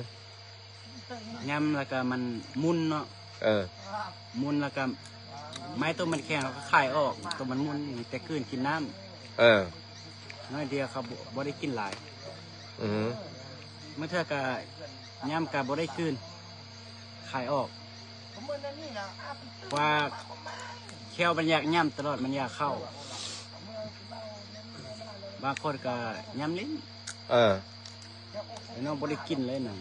ຫຍ້ຳແລ້ວກໍມັນໝຸ່ນເນາະ. ເອີ ໝຸ່ນແລ້ວກໍໄມ້ຕົວມັນແຂງ ເຮົາກໍຄາຍອອກ ຕົວມັນໝຸ່ນ ມີແຕ່ກືນກິນນ້ຳ. ເອີ ໜ້ອຍດຽວ ເຂົາບໍ່ ບໍ່ໄດ້ກິນຫຼາຍ. ອືຮຶ ບາງເທື່ອກໍຫຍ້ຳກໍບໍ່ໄດ້ກືນ ຄາຍອອກ ວ່າແຂ້ວມັນຢາກຫຍ້ຳຕະຫຼອດ ມັນຢາກເຂົ້າ. ບາງຄົນກໍຫຍ້ຳຫຼິ້ນ. ເອີ ແຕ່ນ້ອງບໍ່ໄດ້ກິນເລີຍນັ້ນ.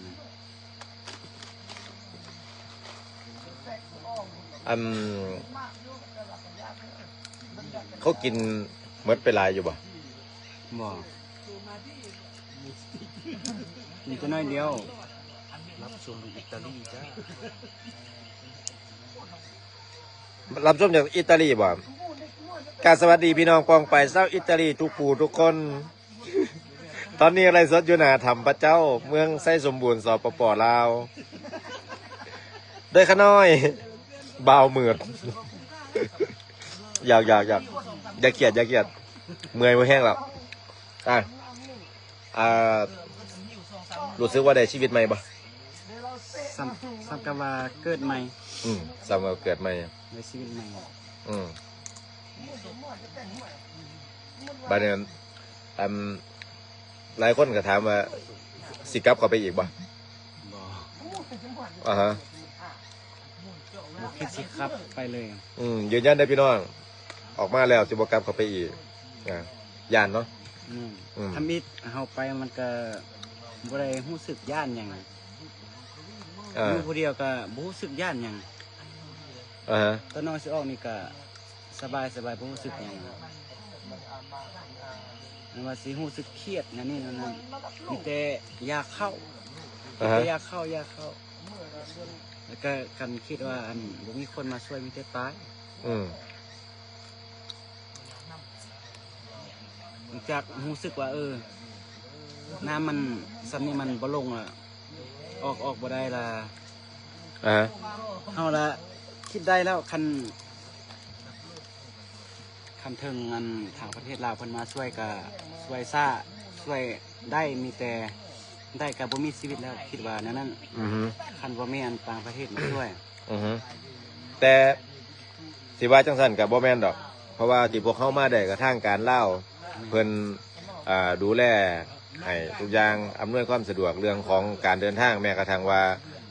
ອັນ ເຂົາກິນໝົດໄປຫຼາຍຢູ່ບໍ່? ບໍ່ ກິນແຕ່ໜ້ອຍດຽວ. ຮັບຊົມຢູ່ອີຕາລີຈ້າ. ຮັບຊົມຈາກອີຕາລີບໍ່? ກາບສະຫວັດດີພີ່ນ້ອງປ້ອງປາຍຊາວອີຕາລີທຸກຜູ້ທຸກຄົນ. ຕອນນີ້ໄລຟ໌ສົດຢູ່ໜ້າຖ້ຳພະເຈົ້າ ເມືອງໄຊສົມບູນ ສປປ ລາວ ໂດຍຂ້ານ້ອຍ ບ່າວມືດ. ຢາກ ຢາກ ຢາກ ຢ່າຄຽດ ຢ່າຄຽດ ເມື່ອຍ ເມື່ອຍແຮງແລ້ວ. ອ່າ ອ່າ ຮູ້ສຶກວ່າໄດ້ຊີວິດໃໝ່ບໍ່? ສ່ຳ ສ່ຳກັບວ່າເກີດໃໝ່. ອືມ ສ່ຳວ່າເກີດໃໝ່ ໄດ້ຊີວິດໃໝ່. ອືມ ບາດນີ້ ອັນ ຫຼາຍຄົນກໍຖາມວ່າ ຊິກັບເຂົ້າໄປອີກບໍ່? ບໍ່ ອ່າຮະ ບໍ່ຄິດຊິກັບໄປເລີຍ. ອືມ ຢືນຢັນເດີພີ່ນ້ອງ ອອກມາແລ້ວຊິບໍ່ກັບເຂົ້າໄປອີກ. ອ່າ ຢ້ານເນາະ. ອືມ ອືມ ທຳອິດເຮົາໄປມັນກໍບໍ່ໄດ້ຮູ້ສຶກຢ້ານຫຍັງ. ເອີ ຢູ່ຜູ້ດຽວກໍບໍ່ຮູ້ສຶກຢ້ານຫຍັງ. ອ່າຮະ ຕອນນ້ອງຊິອອກນີ້ກໍສະບາຍໆ ບໍ່ຮູ້ສຶກຫຍັງ. ແມ່ນວ່າຊິຮູ້ສຶກຄຽດແນວນີ້ແນວນັ້ນ ມີແຕ່ຢາກເຂົ້າ. ອ່າຮະ ມີແຕ່ຢາກເຂົ້າ ຢາກເຂົ້າ. ແລ້ວກໍຄັນຄິດວ່າ ອັນ ບໍ່ມີຄົນມາຊ່ວຍ ມີແຕ່ຕາຍ. ອືມ ຈາກຮູ້ສຶກວ່າ ເອີ ນ້ຳມັນສ່ຳນີ້ມັນບໍ່ລົງລະ ອອກ ອອກບໍ່ໄດ້ລະ. ອ່າ ເຮົາລະຄິດໄດ້ແລ້ວ ຄັນ ຄັນເຖິງອັນທາງປະເທດລາວເພິ່ນມາຊ່ວຍກະຊ່ວຍຊ້າ ຊ່ວຍໄດ້ ມີແຕ່ໄດ້ກະບໍ່ມີຊີວິດແລ້ວ ຄິດວ່າແນວນັ້ນ. ອືຮຶ ຄັນບໍ່ມີອັນຕ່າງປະເທດມາຊ່ວຍ. ອືຮຶ ແຕ່ຊິວ່າຈັ່ງຊັ້ນກະບໍ່ແມ່ນດອກ ເພາະວ່າທີ່ພວກເຮົາມາໄດ້ກະທາງການລາວ ແມ່ນ ເພິ່ນ ອ່າ ດູແລໃຫ້ທຸກຢ່າງ ອຳນວຍຄວາມສະດວກເລື່ອງຂອງການເດີນທາງ ແມ້ກະທັ່ງວ່າ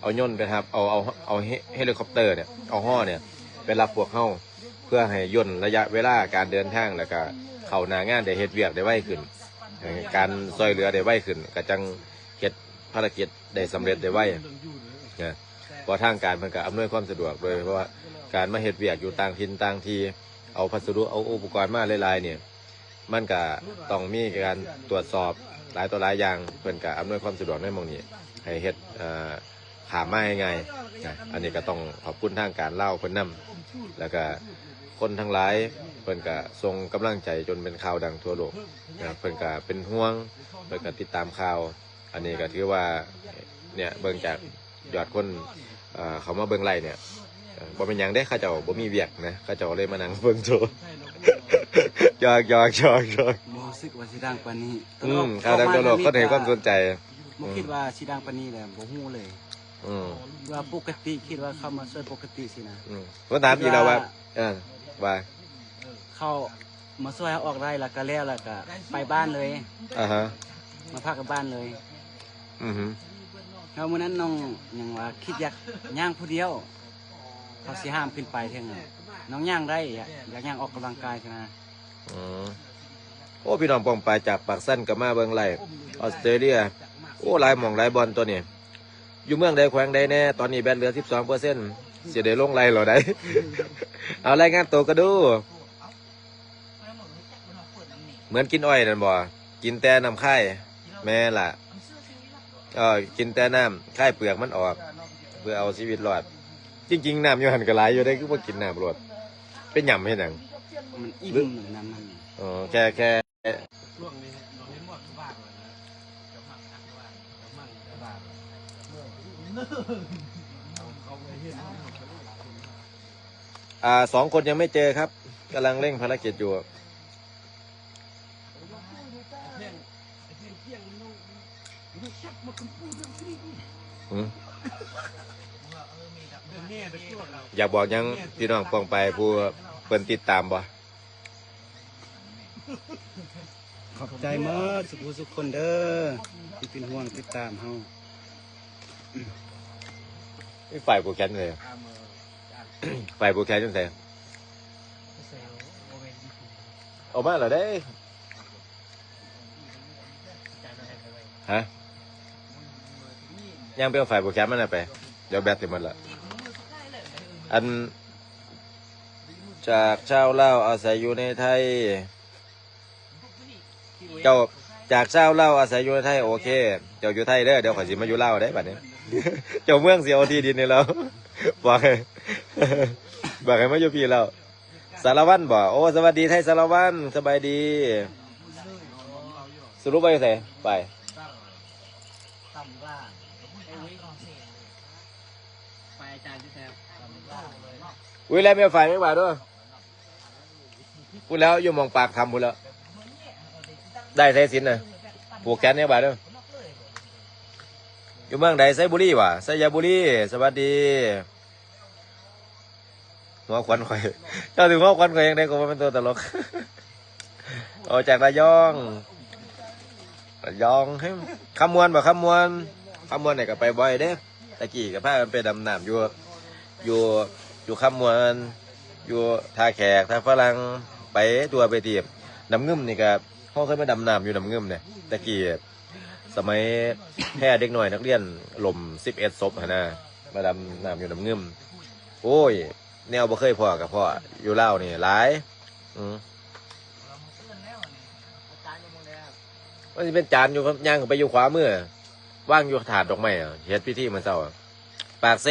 ເອົາຍົນໄປຮັບ ເອົາ ເອົາ ເອົາເຮ ເຮລິຄອບເຕີເນຍ ເອົາຫໍ່ເນຍໄປຮັບພວກເຮົາ ເພື່ອໃຫ້ຢ່ນໄລຍະເວລາການເດີນທາງ ແລ້ວກະເຂົ້າໜ້າງານໄດ້ເຮັດວຽກໄດ້ໄວຂຶ້ນ ໃຫ້ການຊ່ວຍເຫຼືອໄດ້ໄວຂຶ້ນ ກະຈັ່ງເຮັດພາລະກິດໄດ້ສຳເລັດໄດ້ໄວນະ. ເພາະທາງການເພິ່ນກະອຳນວຍຄວາມສະດວກໂດຍ ເພາະວ່າການມາເຮັດວຽກຢູ່ຕ່າງຖິ່ນຕ່າງທີ່ ເອົາພັດສະດຸ ເອົາອຸປະກອນມາຫຼາຍໆນີ້ ມັນກະຕ້ອງມີການຕວດສອບຫຼາຍຕໍ່ຫຼາຍຢ່າງ ເພິ່ນກະອຳນວຍຄວາມສະດວກໃນໝ່ອງນີ້ ໃຫ້ເຮັດ ເອີ ຂ້າມມາງ່າຍໆນະ. ອັນນີ້ກະຕ້ອງຂອບຄຸນທາງການລາວເພິ່ນນຳ ແລ້ວກະຄົນທັງຫຼາຍເພິ່ນກະສົ່ງກຳລັງໃຈຈົນເປັນຂ່າວດັງທົ່ວໂລກນະ. ເພິ່ນກະເປັນຫ່ວງ ເພິ່ນກະຕິດຕາມຂ່າວ. ອັນນີ້ກະຖືວ່າ ເນຍ ເບິ່ງຈາກຍອດຄົນ ເອີ ເຂົ້າມາເບິ່ງໄລຟ໌ເນຍ ເອີ ບໍ່ແມ່ນຫຍັງເດ້ ເຂົາເຈົ້າບໍ່ມີວຽກນະ ເຂົາເຈົ້າເລີຍມານັ່ງເບິ່ງໂຊ. ຢອກໆໆໆ ບໍ່ຮູ້ສຶກວ່າຊິດັງປານນີ້. ອືມ ຂ່າວດັງທົ່ວໂລກ ຄົນໃຫ້ຄວາມສົນໃຈ ບໍ່ຄິດວ່າຊິດັງປານນີ້ແຫຼະ ບໍ່ຮູ້ເລີຍ. ອືມ ວ່າປົກກະຕິ ຄິດວ່າເຂົາມາຊ່ວຍປົກກະຕິຊີ້ນະ. ອືມ ເພິ່ນຖາມອີກແລ້ວວ່າ ເອີ ວ່າ ເຂົາມາຊ່ວຍເຮົາອອກໄດ້ ແລ້ວກະແລ້ວ ແລ້ວກະໄປບ້ານເລີຍ. ອ່າຮະ ມາພັກກັບບ້ານເລີຍ. ອືຮຶ ແລ້ວມື້ນັ້ນນ້ອງຍັງວ່າຄິດຢາກຍ່າງຜູ້ດຽວ ເຂົາຊິຫ້າມຂຶ້ນໄປເຖິງ ນ້ອງຍ່າງໄດ້ ຢາກ ຢາກຍ່າງອອກກຳລັງກາຍຊີ້ນະ. ອືມ ໂອ້ ພີ່ນ້ອງປ້ອງປາຍຈາກປາກຊັນກໍມາເບິ່ງໄລຟ໌ ອອສເຕຣເລຍ ໂອ້ ຫຼາຍໝ່ອງຫຼາຍບ່ອນຕົວນີ້. ຢູ່ເມືອງໃດແຂວງໃດແດ່? ຕອນນີ້ແບັດເຫຼືອສິບສອງເປີເຊັນ ຊິໄດ້ລົງໄລແລ້ວໃດ໋. ເອົາ ລາຍງານໂຕກໍດູ. ເໝືອນກິນອ້ອຍນັ້ນບໍ່? ກິນແຕ່ນ້ຳຄາຍ. ແມ່ນລະ. ເອີ ກິນແຕ່ນ້ຳຄາຍເປືອກມັນອອກ ເພື່ອເອົາຊີວິດລອດ. ຈິງໆ ນ້ຳຢູ່ຫັ້ນກໍຫຼາຍຢູ່ເດ້ ຄືບໍ່ກິນນ້ຳໂລດ? ໄປຫຍ້ຳເຮັດຫຍັງ? ມັນອີ່ມ ນ້ຳມັນ. ອໍ ແຄ່ ແຄ່ ອ່า สองคนยังไม่เจอครับ กำลังเร่งภารกิจอยู่. อยากบอกยังพี่น้องป้องไปผู้เพิ่นติดตามบ่? ຂອບໃຈໝົດສຸຜູ້ສຸຄົນເດີ ທີ່ເປັນຫ່ວງຕິດຕາມເຮົາ. ໄອ້ຝ່າຍຜູ້ແຂນເດ ຝ່າຍຜູ້ແຂນຢູ່ໃສ? ອອກມາແລ້ວເດ້. ຮະ? ຍ່າງໄປເອົາຝ່າຍໂປຣແກຣມມາແດ່ໄປ. ດຽວແບັດຊິໝົດລະ. ອັນ ຈາກຊາວລາວອາໄສຢູ່ໃນໄທ. ເຈົ້າ ຈາກຊາວລາວອາໄສຢູ່ໃນໄທ. ໂອເຄ ເຈົ້າຢູ່ໄທເດີ ດຽວຂ້ອຍຊິມາຢູ່ລາວເດ້ບັດນີ້. ເຈົ້າເມືອງຊິເອົາທີ່ດິນໃຫ້ລາວ. ບອກໃຫ້ ບອກໃຫ້ມາຢູ່ພີ້ລາວ. ສາລະວັນບໍ? ໂອ້ ສະຫວັດດີໄທສາລະວັນ ສະບາຍດີ. ສະຫຼຸບວ່າຢູ່ໃສ? ໄປ ໄປອາຈານຢູ່ໃສ? ອຸ້ຍ ແລ້ວແມ່ຝ່າຍແມ່ບາດເດີ ພຸ້ນແລ້ວ ຢູ່ໝ່ອງປາກຖ້ຳພຸ້ນແລ້ວ. ໄດ້ສາຍສິນນະ ຜູກແຂນແມ່ບາດເດີ. ຢູ່ເມືອງໃດ? ໄຊບູລີຫວາ? ໄຊຍະບູລີ ສະຫວັດດີ. ຫົວຂວັນຂ້ອຍ ເຈົ້າຖືກຫົວຂວັນຂ້ອຍຈັ່ງໃດ ກໍບໍ່ແມ່ນຕົວຕະຫຼົກ. ເອົາ ຈາກລະຍອງ ລະຍອງ ຄຳມ່ວນບໍ? ຄຳມ່ວນ ຄຳມ່ວນນີ້ກໍໄປບ່ອຍເດ້. ຕະກີ້ກໍພາກັນໄປດຳນ້ຳຢູ່ ຢູ່ ຢູ່ຄຳມ່ວນ ຢູ່ທ່າແຂກ ທ່າຝຣັ່ງ ໄປທົ່ວໄປທີບ. ນ້ຳງື່ມນີ້ກໍ ເຮົາເຄີຍມາດຳນ້ຳຢູ່ນ້ຳງື່ມເດ້ ຕະກີ້ ສະໄໝແພເດັກນ້ອຍນັກຮຽນລົ້ມສິບເອັດສົບຫັ້ນນະ ມາດຳນ້ຳຢູ່ນ້ຳງື່ມ. ໂອ້ຍ ແນວບໍ່ເຄີຍພໍ້ກໍພໍ້ ຢູ່ລາວນີ້ຫຼາຍ. ອື ມັນຊິເປັນຈານຢູ່ ຍ່າງໄປຢູ່ຂວາມື ວາງຢູ່ຖາດດອກໄມ້ ເຮັດພິທີມື້ເຊົ້າ. ປາກເຊ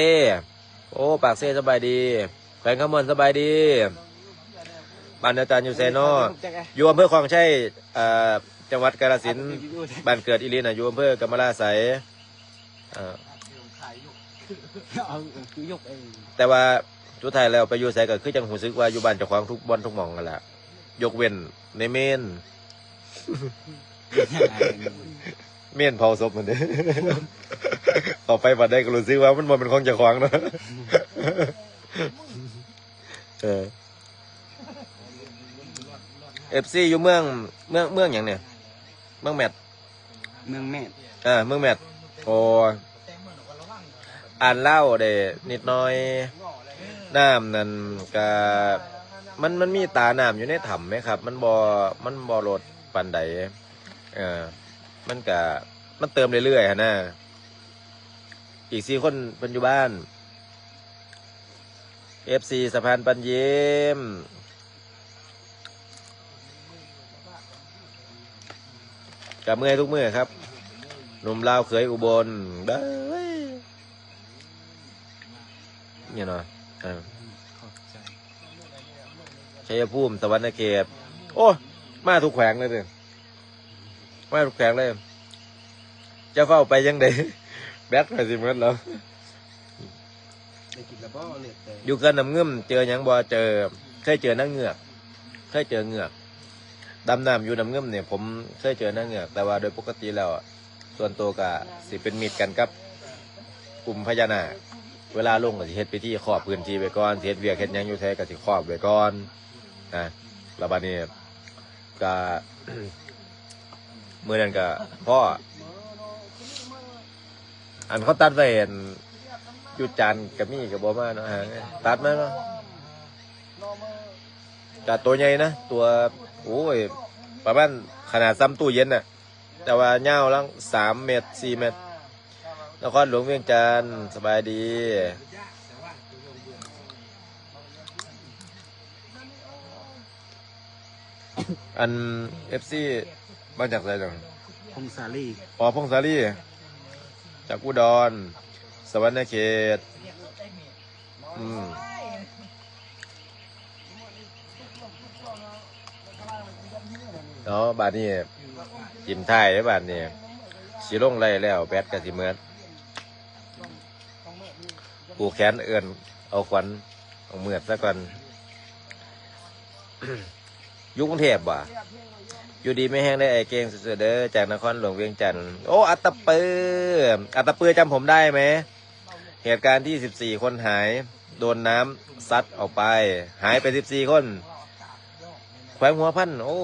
ໂອ້ ປາກເຊສະບາຍດີ. ແຂວງຄຳມ່ວນສະບາຍດີ. ບ້ານອາຈານຢູ່ໃສນໍ? ຢູ່ອຳເພີຂອງໄຊ ເອີ ຈັງຫວັດກາລະສິນ. ບ້ານເກີດອີ່ຫຼີນະ ຢູ່ອຳເພີກຳມະລາໄສ. ເອີ ເອົາ ເອີ ຄືຍົກເອງ ແຕ່ວ່າສຸດທ້າຍແລ້ວໄປຢູ່ໃສກໍຄືຈັ່ງຮູ້ສຶກວ່າຢູ່ບ້ານເຈົ້າຂອງທຸກບ່ອນທຸກໝ່ອງຫັ້ນລະ ຍົກເວັ້ນໃນເມນ ເມນເຜົາສົບຫັ້ນເດ້. ເຂົ້າໄປວັດໃດກໍຮູ້ສຶກວ່າມັນບໍ່ແມ່ນຂອງເຈົ້າຂອງເນາະ. ເອີ ເອັຟຊີຢູ່ເມືອງ ເມືອງ ເມືອງຫຍັງນີ້? ເມືອງແມັດ ເມືອງແມັດ ເອີ ເມືອງແມັດ. ໂອ້ ອ່ານລາວໄດ້ນິດໜ້ອຍ. ນ້ຳນັ້ນກະ ມັນ ມັນມີຕານ້ຳຢູ່ໃນຖ້ຳແໝ່ຄັບ ມັນບໍ່ ມັນບໍ່ລົດປານໃດ. ເອີ ມັນກະ ມັນເຕີມເລື້ອຍໆຫັ້ນນະ. ອີກສີ່ຄົນເພິ່ນຢູ່ບ້ານ. ເອັຟຊີສະພານປັນຍິ້ມ ກະເມື່ອຍທຸກມື້ຄັບ ໜຸ່ມລາວເຂີຍອຸບົນ ເອີຍ ນີ້ເນາະ. ເອີ ຂອບໃຈ ໄຊຍະພູມ ສະຫວັນນະເຂດ. ໂອ້ ມາທຸກແຂວງເລີຍເດ້. ມາທຸກແຂວງເລີຍ. ຈະເຝົ້າໄປຈັ່ງໃດ? ແບັດຂ້ອຍຊິໝົດແລ້ວ. ໄດ້ກິນແລ້ວບໍ່? ເລືອດແຕກ. ຢູ່ເຂື່ອນນ້ຳງື່ມເຈີຫຍັງບໍ່? ເຈີ ເຄີຍເຈີນາງເງືອກ ເຄີຍເຈີເງືອກ. ດຳນ້ຳຢູ່ນ້ຳງື່ມນີ້ ຜົມເຄີຍເຈີນາງເງືອກ ແຕ່ວ່າໂດຍປົກກະຕິແລ້ວ ສ່ວນໂຕກະຊິເປັນມິດກັນກັບກຸ່ມພະຍານາກ. ເວລາລົງກໍຊິເຮັດພິທີຄອບພື້ນທີ່ໄວ້ກ່ອນ ຊິເຮັດວຽກເຮັດຫຍັງຢູ່ໃສກໍຊິຄອບໄວ້ກ່ອນນະ. ແລ້ວບາດນີ້ ກະ ມື້ນັ້ນກະພໍ້ ອັນເຂົາຕັດໄວ້ ອັນຢູ່ຈານກະມີກະບໍ່ມາເນາະ ຫາ ຕັດມາເນາະ. ກະໂຕໃຫຍ່ນະ ຕົວ ໂອ້ຍ ປະມານຂະໜາດສ່ຳຕູ້ເຢັນນະ ແຕ່ວ່າຍາວລະສາມແມັດ ສີ່ແມັດ. ນະຄອນຫຼວງວຽງຈັນ ສະບາຍດີ. ອັນ ເອັຟຊີ ມາຈາກໃສເນາະ? ພົງສາລີ. ອໍ ພົງສາລີ ຈາກອຸດອນ ສະຫວັນນະເຂດ. ອືມ ເນາະ ບາດນີ້ ທີມທ້າຍເດ້ ບາດນີ້ ຊິລົງໄລແລ້ວ ແບັດກໍຊິໝົດ. ຜູກແຂນເອີ້ນເອົາຂວັນ ເອົາເມືອດຊະກ່ອນ. ຢູ່ກຸງເທບບໍ່? ຢູ່ດີມີແຮງເດີອ້າຍເກັ່ງ ສູ້ໆເດີ ຈາກນະຄອນຫຼວງວຽງຈັນ. ໂອ້ ອັດຕະປື ອັດຕະປື ຈຳຜົມໄດ້ໄໝ? ເຫດການທີ່ສິບສີ່ຄົນຫາຍ ໂດນນ້ຳຊັດອອກໄປ ຫາຍໄປສິບສີ່ຄົນ ແຂວງຫົວພັນ. ໂອ້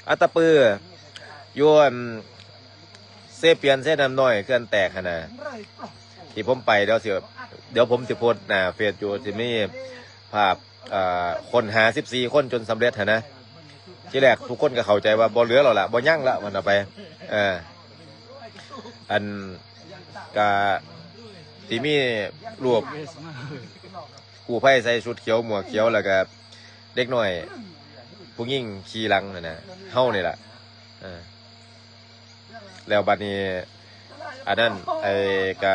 ອັດຕະປື ຢູ່ ອັນ ເຊປຽນ ເຊນ້ຳນ້ອຍ ເຂື່ອນແຕກຫັ້ນນະ ທີ່ຜົມໄປ ດຽວຊິ ດຽວຜົມຊິໂພສໜ້າເຟສຢູ່ ຊິມີພາບ ເອີ ຄົ້ນຫາສິບສີ່ຄົນຈົນສຳເລັດຫັ້ນນະ. ທີແລກທຸກຄົນກໍເຂົ້າໃຈວ່າບໍ່ເຫຼືອແລ້ວລະ ບໍ່ຍັງລະ ວ່າຊັ້ນໄປ. ເອີ ອັນ ກະຊິມີຮູບກູ້ໄພໃສ່ຊຸດຂຽວໝວກຂຽວ ແລ້ວກະເດັກນ້ອຍຜູ້ຍິງຂີ່ຫຼັງຫັ້ນນະ ເຮົານີ້ລະ. ເອີ ແລ້ວບັດນີ້ ອັນນັ້ນ ໄອ້ ກະ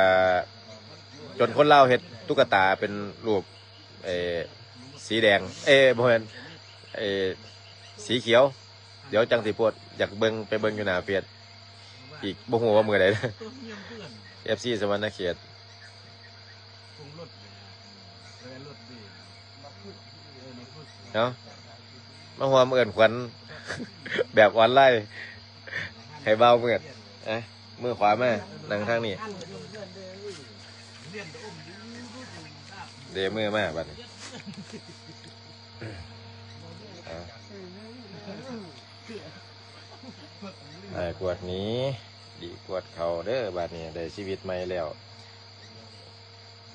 ຈົນຄົນລາວເຮັດຕຸກກະຕາເປັນຮູບ ເອີ ສີແດງ ເອີ ບໍ່ແມ່ນ ເອີ ສີຂຽວ. ດຽວຈັ່ງຊິໂພສ ຢາກເບິ່ງ ໄປເບິ່ງຢູ່ໜ້າເຟສອີກ ບໍ່ຮູ້ວ່າມື້ໃດ. ເອັຟຊີ ສະຫວັນນະເຂດ. ເອົາ ມາຮ່ວມເອີ້ນຂວັນແບບອອນລາຍໃຫ້ບ່າວມືດ. ເອົາ ມືຂວາມາ ນັ່ງທາງນີ້ ເດມືມາບັດນີ້. ເອົາ ອ້າຍກວດໜີ ດີກວດເຂົ້າເດີ ບາດນີ້ໄດ້ຊີວິດໃໝ່ແລ້ວ.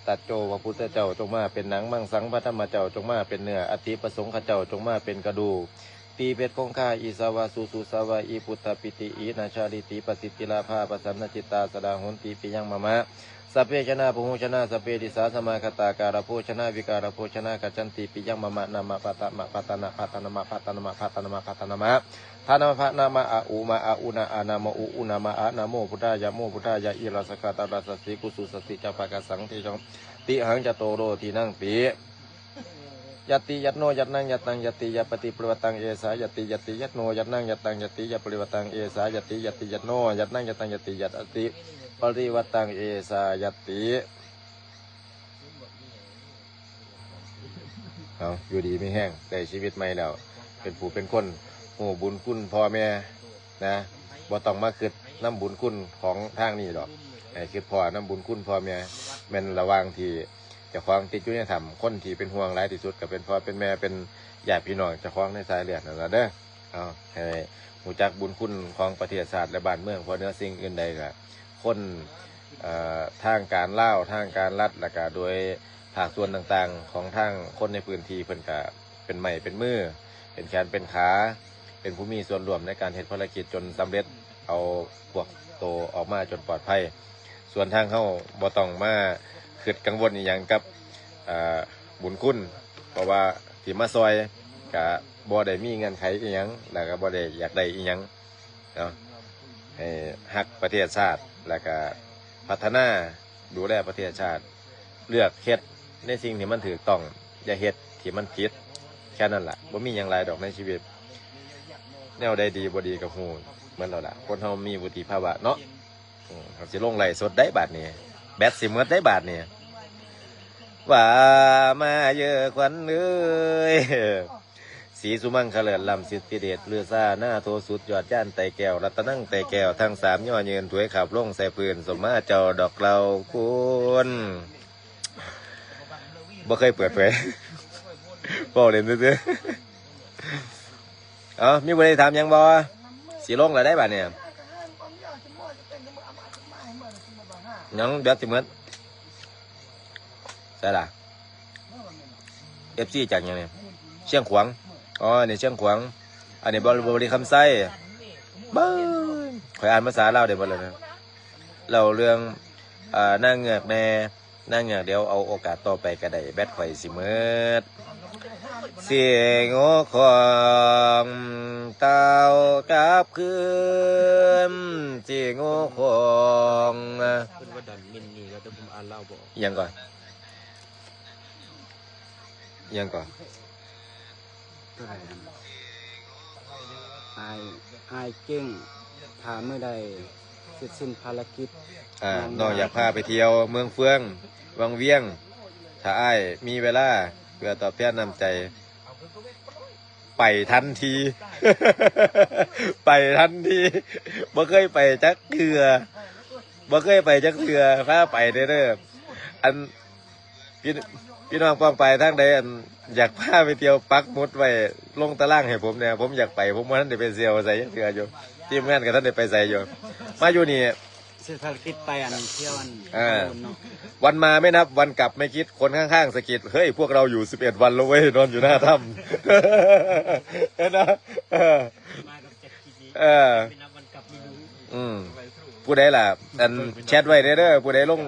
ຕະໂຈ ພະພຸດທະເຈົ້າ ຈົ່ງມາເປັນໜັງ, ມັງສັງ ພະທຳມະເຈົ້າ ຈົ່ງມາເປັນເນື້ອ, ອະຕິປະສົງຂະເຈົ້າ ຈົ່ງມາເປັນກະດູກ, ຕີເພັດຄົງຄາ ອີສາວະ ສຸສຸສາວະ ອີ ພຸດທະປິຕິ ອີ ນະຊາລິຕິ ປະສິດທິລາພາ ປະສັນນະຈິດຕາ ສະດາໂຫນຕິ ປິຍັງມະມະ. ສັບເພຊະນາ ປະຫູຊະນາ ສັບເພດິສາ ສະມາຄະຕາ ກາລະໂພຊະນາ ວິກາລະໂພຊະນາ ກັດຈັນຕິ ປິຍັງມະມະ. ນາມະ ປະຕະມະ ປະຕະນະ ປະຕະນະມະ ປະຕະນະມະ ປະຕະນະມະ ປະຕະນະມະ ທານະມະ ພະນາມະ ອະອຸມະ ອະອຸນະ ອານາມະ ອຸ ອຸນາມະ ອະນະໂມພຸດທາຍະ ໂມພຸດທາຍະ ອິລະສະກະຕະລະສະສີ ກຸສຸສະສີ ຈະປະກະສັງ ເທ ທະ ຕິຫັງ ຈະໂຕໂລ ທີນັງ ປິ ຍັດຕິ ຍັດໂນ ຍັດນັງ ຍັດຕັງ ຍັດຕິ ຍັດປະຕິ ປະລິວັດຕັງ ເອສາ ຍັດຕິ ຍັດຕິ ຍັດໂນ ຍັດນັງ ຍັດຕັງ ຍັດຕິ ຍັດປະລິວັດຕັງ ເອສາ ຍັດຕິ ຍັດຕິ ຍັດໂນ ຍັດນັງ ຍັດຕັງ ຍັດຕິ ຍັດອະຕິ ປະລິວັດຕັງ ເອສາ ຍັດຕິ. ເອົາ ຢູ່ດີມີແຮງ ໄດ້ຊີວິດໃໝ່ແລ້ວ ເປັນຜູ້ເປັນຄົນ ຮູ້ບຸນຄຸນພໍ່ແມ່ນະ ບໍ່ຕ້ອງມາຄິດນຳບຸນຄຸນຂອງທາງນີ້ດອກ ໃຫ້ຄິດພໍ້ນຳບຸນຄຸນພໍ່ແມ່. ແມ່ນລະຫວ່າງທີ່ເຈົ້າຂອງຕິດຢູ່ໃນຖ້ຳ ຄົນທີ່ເປັນຫ່ວງຫຼາຍທີ່ສຸດກໍເປັນພໍ່ເປັນແມ່ ເປັນຍາດພີ່ນ້ອງເຈົ້າຂອງໃນສາຍເລືອດນັ້ນລະເດີ. ເອົາ ໃຫ້ຮູ້ຈັກບຸນຄຸນຂອງປະເທດຊາດ ແລະ ບ້ານເມືອງ ເພາະເໜືອສິ່ງອື່ນໃດກໍຄົນ ເອີ ທາງການລາວ ທາງການລັດ ແລ້ວກະໂດຍພາກສ່ວນຕ່າງໆຂອງທາງຄົນໃນພື້ນທີ່ ເພິ່ນກະເປັນໄມ້ເປັນມື ເປັນແຂນເປັນຂາ ເປັນຜູ້ມີສ່ວນຮ່ວມໃນການເຮັດພາລະກິດຈົນສຳເລັດ ເອົາພວກໂຕອອກມາຈົນປອດໄພ. ສ່ວນທາງເຮົາບໍ່ຕ້ອງມາຄຶດກັງວົນອີ່ຫຍັງກັບ ເອີ ບຸນຄຸນ ເພາະວ່າທີ່ມາຊ່ອຍກະບໍ່ໄດ້ມີເງື່ອນໄຂອີ່ຫຍັງ ແລ້ວກະບໍ່ໄດ້ຢາກໄດ້ອີ່ຫຍັງເນາະ ໃຫ້ຮັກປະເທດຊາດ ແລ້ວກະພັດທະນາ ດູແລປະເທດຊາດ ເລືອກເຮັດໃນສິ່ງທີ່ມັນຖືກຕ້ອງ ຢ່າເຮັດທີ່ມັນຜິດ ແຄ່ນັ້ນລະ. ບໍ່ມີຫຍັງຫຼາຍດອກໃນຊີວິດ ແນວໃດດີບໍ່ດີກໍຮູ້ໝົດແລ້ວລະ ຄົນເຮົາມີວຸດທິພາວະເນາະ. ອືມ ເຮົາຊິລົງໄລຟ໌ສົດໄດ໋ບາດນີ້ ແບັດຊິໝົດໄດ໋ບາດນີ້. ວ່າມາເດີຂວັນເອີຍ ສີສຸມັງຄະເລີດລ້ຳສິດທິເດດ ລືຊານາໂທສຸດຍອດຍານໄຕແກ້ວ ລັດຕະນັງໄຕແກ້ວ ທັງສາມຍໍຍືນ ຖວຍຂາບລົງໃສ່ພື້ນ ສົມມາເຈົ້າດອກເຫຼົ່າຄຸນ. ບໍ່ເຄີຍເປີດເຜີຍ ເວົ້າເລ່ນຊື່ໆ. ເອົາ ມີຜູ້ໃດຖາມຫຍັງບໍ່? ຊິລົງແລ້ວໄດ໋ບາດນີ້ ຍັງແບັດຊິໝົດ. ໃສລະ ເອັຟຊີ ຈາກຫຍັງນີ້? ຊຽງຂວາງ. ອໍ ອັນນີ້ຊຽງຂວາງ ອັນນີ້ບໍ ບໍລິຄຳໄຊ. ເບິ່ງ ຂ້ອຍອ່ານພາສາລາວໄດ້ເບິດແລ້ວນະ ເລົ່າເລື່ອງ ເອີ ນາງເງືອກແດ່ ນາງເງືອກ ດຽວເອົາໂອກາດຕໍ່ໄປກໍໄດ້ ແບັດຂ້ອຍຊິໝົດ. ສຽງໂອຂອງເຕົ້າກັບຄືນ ສຽງໂອຂອງ ເພິ່ນວ່າດັນມິນນີ້ ແລ້ວແຕ່ຜົມອ່ານລາວບໍ່ອອກ ຫຍັງກ່ອນ? ຫຍັງເກາະ? ເທົ່າໃດຫັ້ນ? ອ້າຍ ອ້າຍເກັ່ງ ຖ້າມື້ໃດເສັດສິ້ນພາລະກິດ ອ່າ ນ້ອງ ນ້ອງຢາກພາໄປທ່ຽວເມືອງເຟືອງ ວັງວຽງ ຖ້າອ້າຍມີເວລາ ເພື່ອຕອບແທນນ້ຳໃຈ ໄປທັນທີ ໄປທັນທີ ບໍ່ເຄີຍໄປຈັກເທື່ອ ບໍ່ເຄີຍໄປຈັກເທື່ອ ພາໄປແດ່ເດີ ອັນ ພີ່ ພີ່ນ້ອງປ້ອງປາຍທາງໃດ ອັນ ຢາກພາໄປທ່ຽວ ປັກໝຸດໄວ້ ລົງຕາລາງໃຫ້ຜົມແດ່ ຜົມຢາກໄປ ຜົມບໍ່ທັນໄດ້ໄປທ່ຽວໃສຈັກເທື່ອຢູ່ ທີມງານກໍທັນໄດ້ໄປໃສຢູ່ ມາຢູ່ນີ້ ເສດພາລະກິດໄປ ອັນ ທ່ຽວ ອັນ ອ່າ ເນາະ ວັນມາໄມ່ນັບ ວັນກັບໄມ່ຄິດ ຄົນຂ້າງໆສະກິດ ເຮີ້ຍ ພວກເຮົາຢູ່ສິບເອັດວັນແລ້ວເວີ້ຍ ນອນຢູ່ໜ້າຖ້ຳ ເຫັນບໍ່? ເອີ ມາກັບຈັກກີ່ ເອີ ໄມ່ນັບວັນກັບໄມ່ຮູ້ ອືມ ຜູ້ໃດລະ ອັນ ແຊັດໄວ້ແດ່ເດີ ຜູ້ໃດລົງ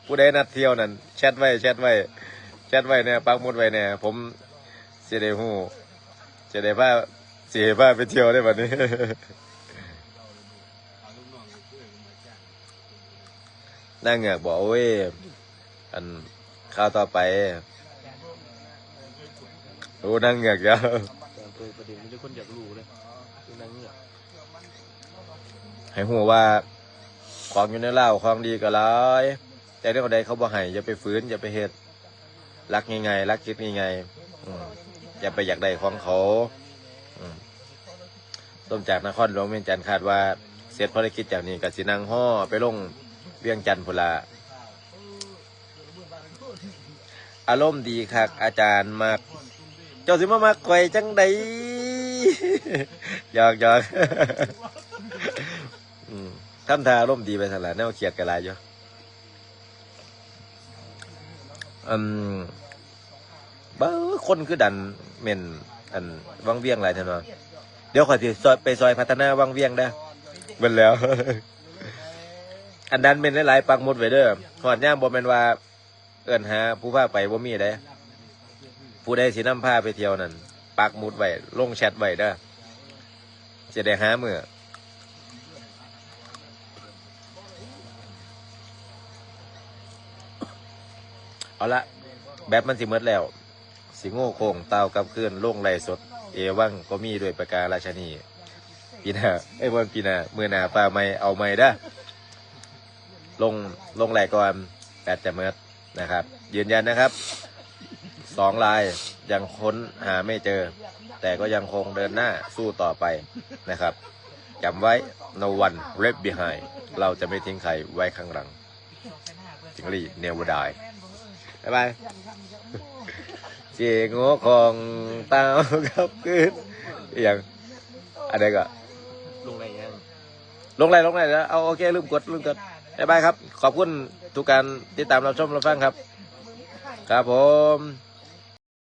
ຜູ້ໃດນັດທ່ຽວນັ້ນ ແຊັດໄວ້ ແຊັດໄວ້ ແຊັດໄວ້ແດ່ ປັກໝຸດໄວ້ແດ່ ຜົມຊິໄດ້ຮູ້ ຊິໄດ້ພາ ຊິໃຫ້ພາໄປທ່ຽວເດ້ບັດນີ້ ນາງເງືອກບໍ? ໂອ້ຍ ອັນ ຂ່າວຕໍ່ໄປ ໂອ້ ນາງເງືອກແລ້ວ ເປີດປະເດັນມີແຕ່ຄົນຢາກຮູ້ເລີຍ ນາງເງືອກ ໃຫ້ຮູ້ວ່າ ຂອງຢູ່ໃນລາວ ຂອງດີກໍຫຼາຍ ແຕ່ແນວໃດເຂົາບໍ່ໃຫ້ ຢ່າໄປຝືນ ຢ່າໄປເຮັດ ຫຼັກງ່າຍໆ ຫຼັກຄິດງ່າຍໆ ອືມ ຢ່າໄປຢາກໄດ້ຂອງເຂົາ ອືມ ສົມຈາກນະຄອນຫຼວງວຽງຈັນ ຄາດວ່າເສັດພາລະກິດຈາກນີ້ກໍຊິນັ່ງຫໍ່ໄປລົງວຽງຈັນພຸ້ນລະ. ອາລົມດີຄັກ ອາຈານມັກ ເຈົ້າຊິມາມັກຂ້ອຍຈັ່ງໃດ? ຫຍອກໆ ອືມ ທຳທ່າອາລົມດີໄປຊັ້ນລະ ແນວຄຽດກໍຫຼາຍຢູ່ ອືມ ບາ ຄົນຄືດັນເມັນ ອັນ ວັງວຽງຫຼາຍແທ້ເນາະ ດຽວຂ້ອຍຊິຊ່ອຍ ໄປຊ່ອຍພັດທະນາວັງວຽງເດີ້ ເບິດແລ້ວ ອັນດັນເມັນຫຼາຍໆ ປັກໝຸດໄວ້ເດີ້ ຮອດຍາມບໍ່ແມ່ນວ່າ ເອີ້ນຫາຜູ້ພາໄປບໍ່ມີເດ້ ຜູ້ໃດຊິນຳພາໄປທ່ຽວນັ້ນ ປັກໝຸດໄວ້ ລົງແຊັດໄວ້ເດີ້ ຊິໄດ້ຫາມື້ ເອົາລະ ແບັດມັນຊິໝົດແລ້ວ ຊິໂງ່ໂຄ້ງຕ່າວກັບຄືນ ລົງໄລຟ໌ສົດ ເອວັງກໍມີດ້ວຍປະກາລາຊະນີ ປີໜ້າ ເອີຍ ບໍ່ແມ່ນປີໜ້າ ມື້ໜ້າຟ້າໃໝ່ ເອົາໃໝ່ເດີ້ ລົງ ລົງໄລຟ໌ກ່ອນ ແບັດຈະໝົດ นะครับ ยืนยันนะครับ สองราย ยังค้นหาไม่เจอ แต่ก็ยังคงเดินหน้าสู้ต่อไปนะครับ จำไว้ no one left behind เราจะไม่ทิ้งใครไว้ข้างหลัง จิงหรีด never die บ๊ายบาย เสียงหัวของเต่ากับคืน อีหยัง อันใดก็ ลงไลฟ์ยัง ลงไลฟ์ ลงไลฟ์แล้ว เอา โอเค ลืมกด ลืมกด บ๊ายบายครับ ขอบคุณทุกการติดตามรับชมรับฟังครับ ครับผม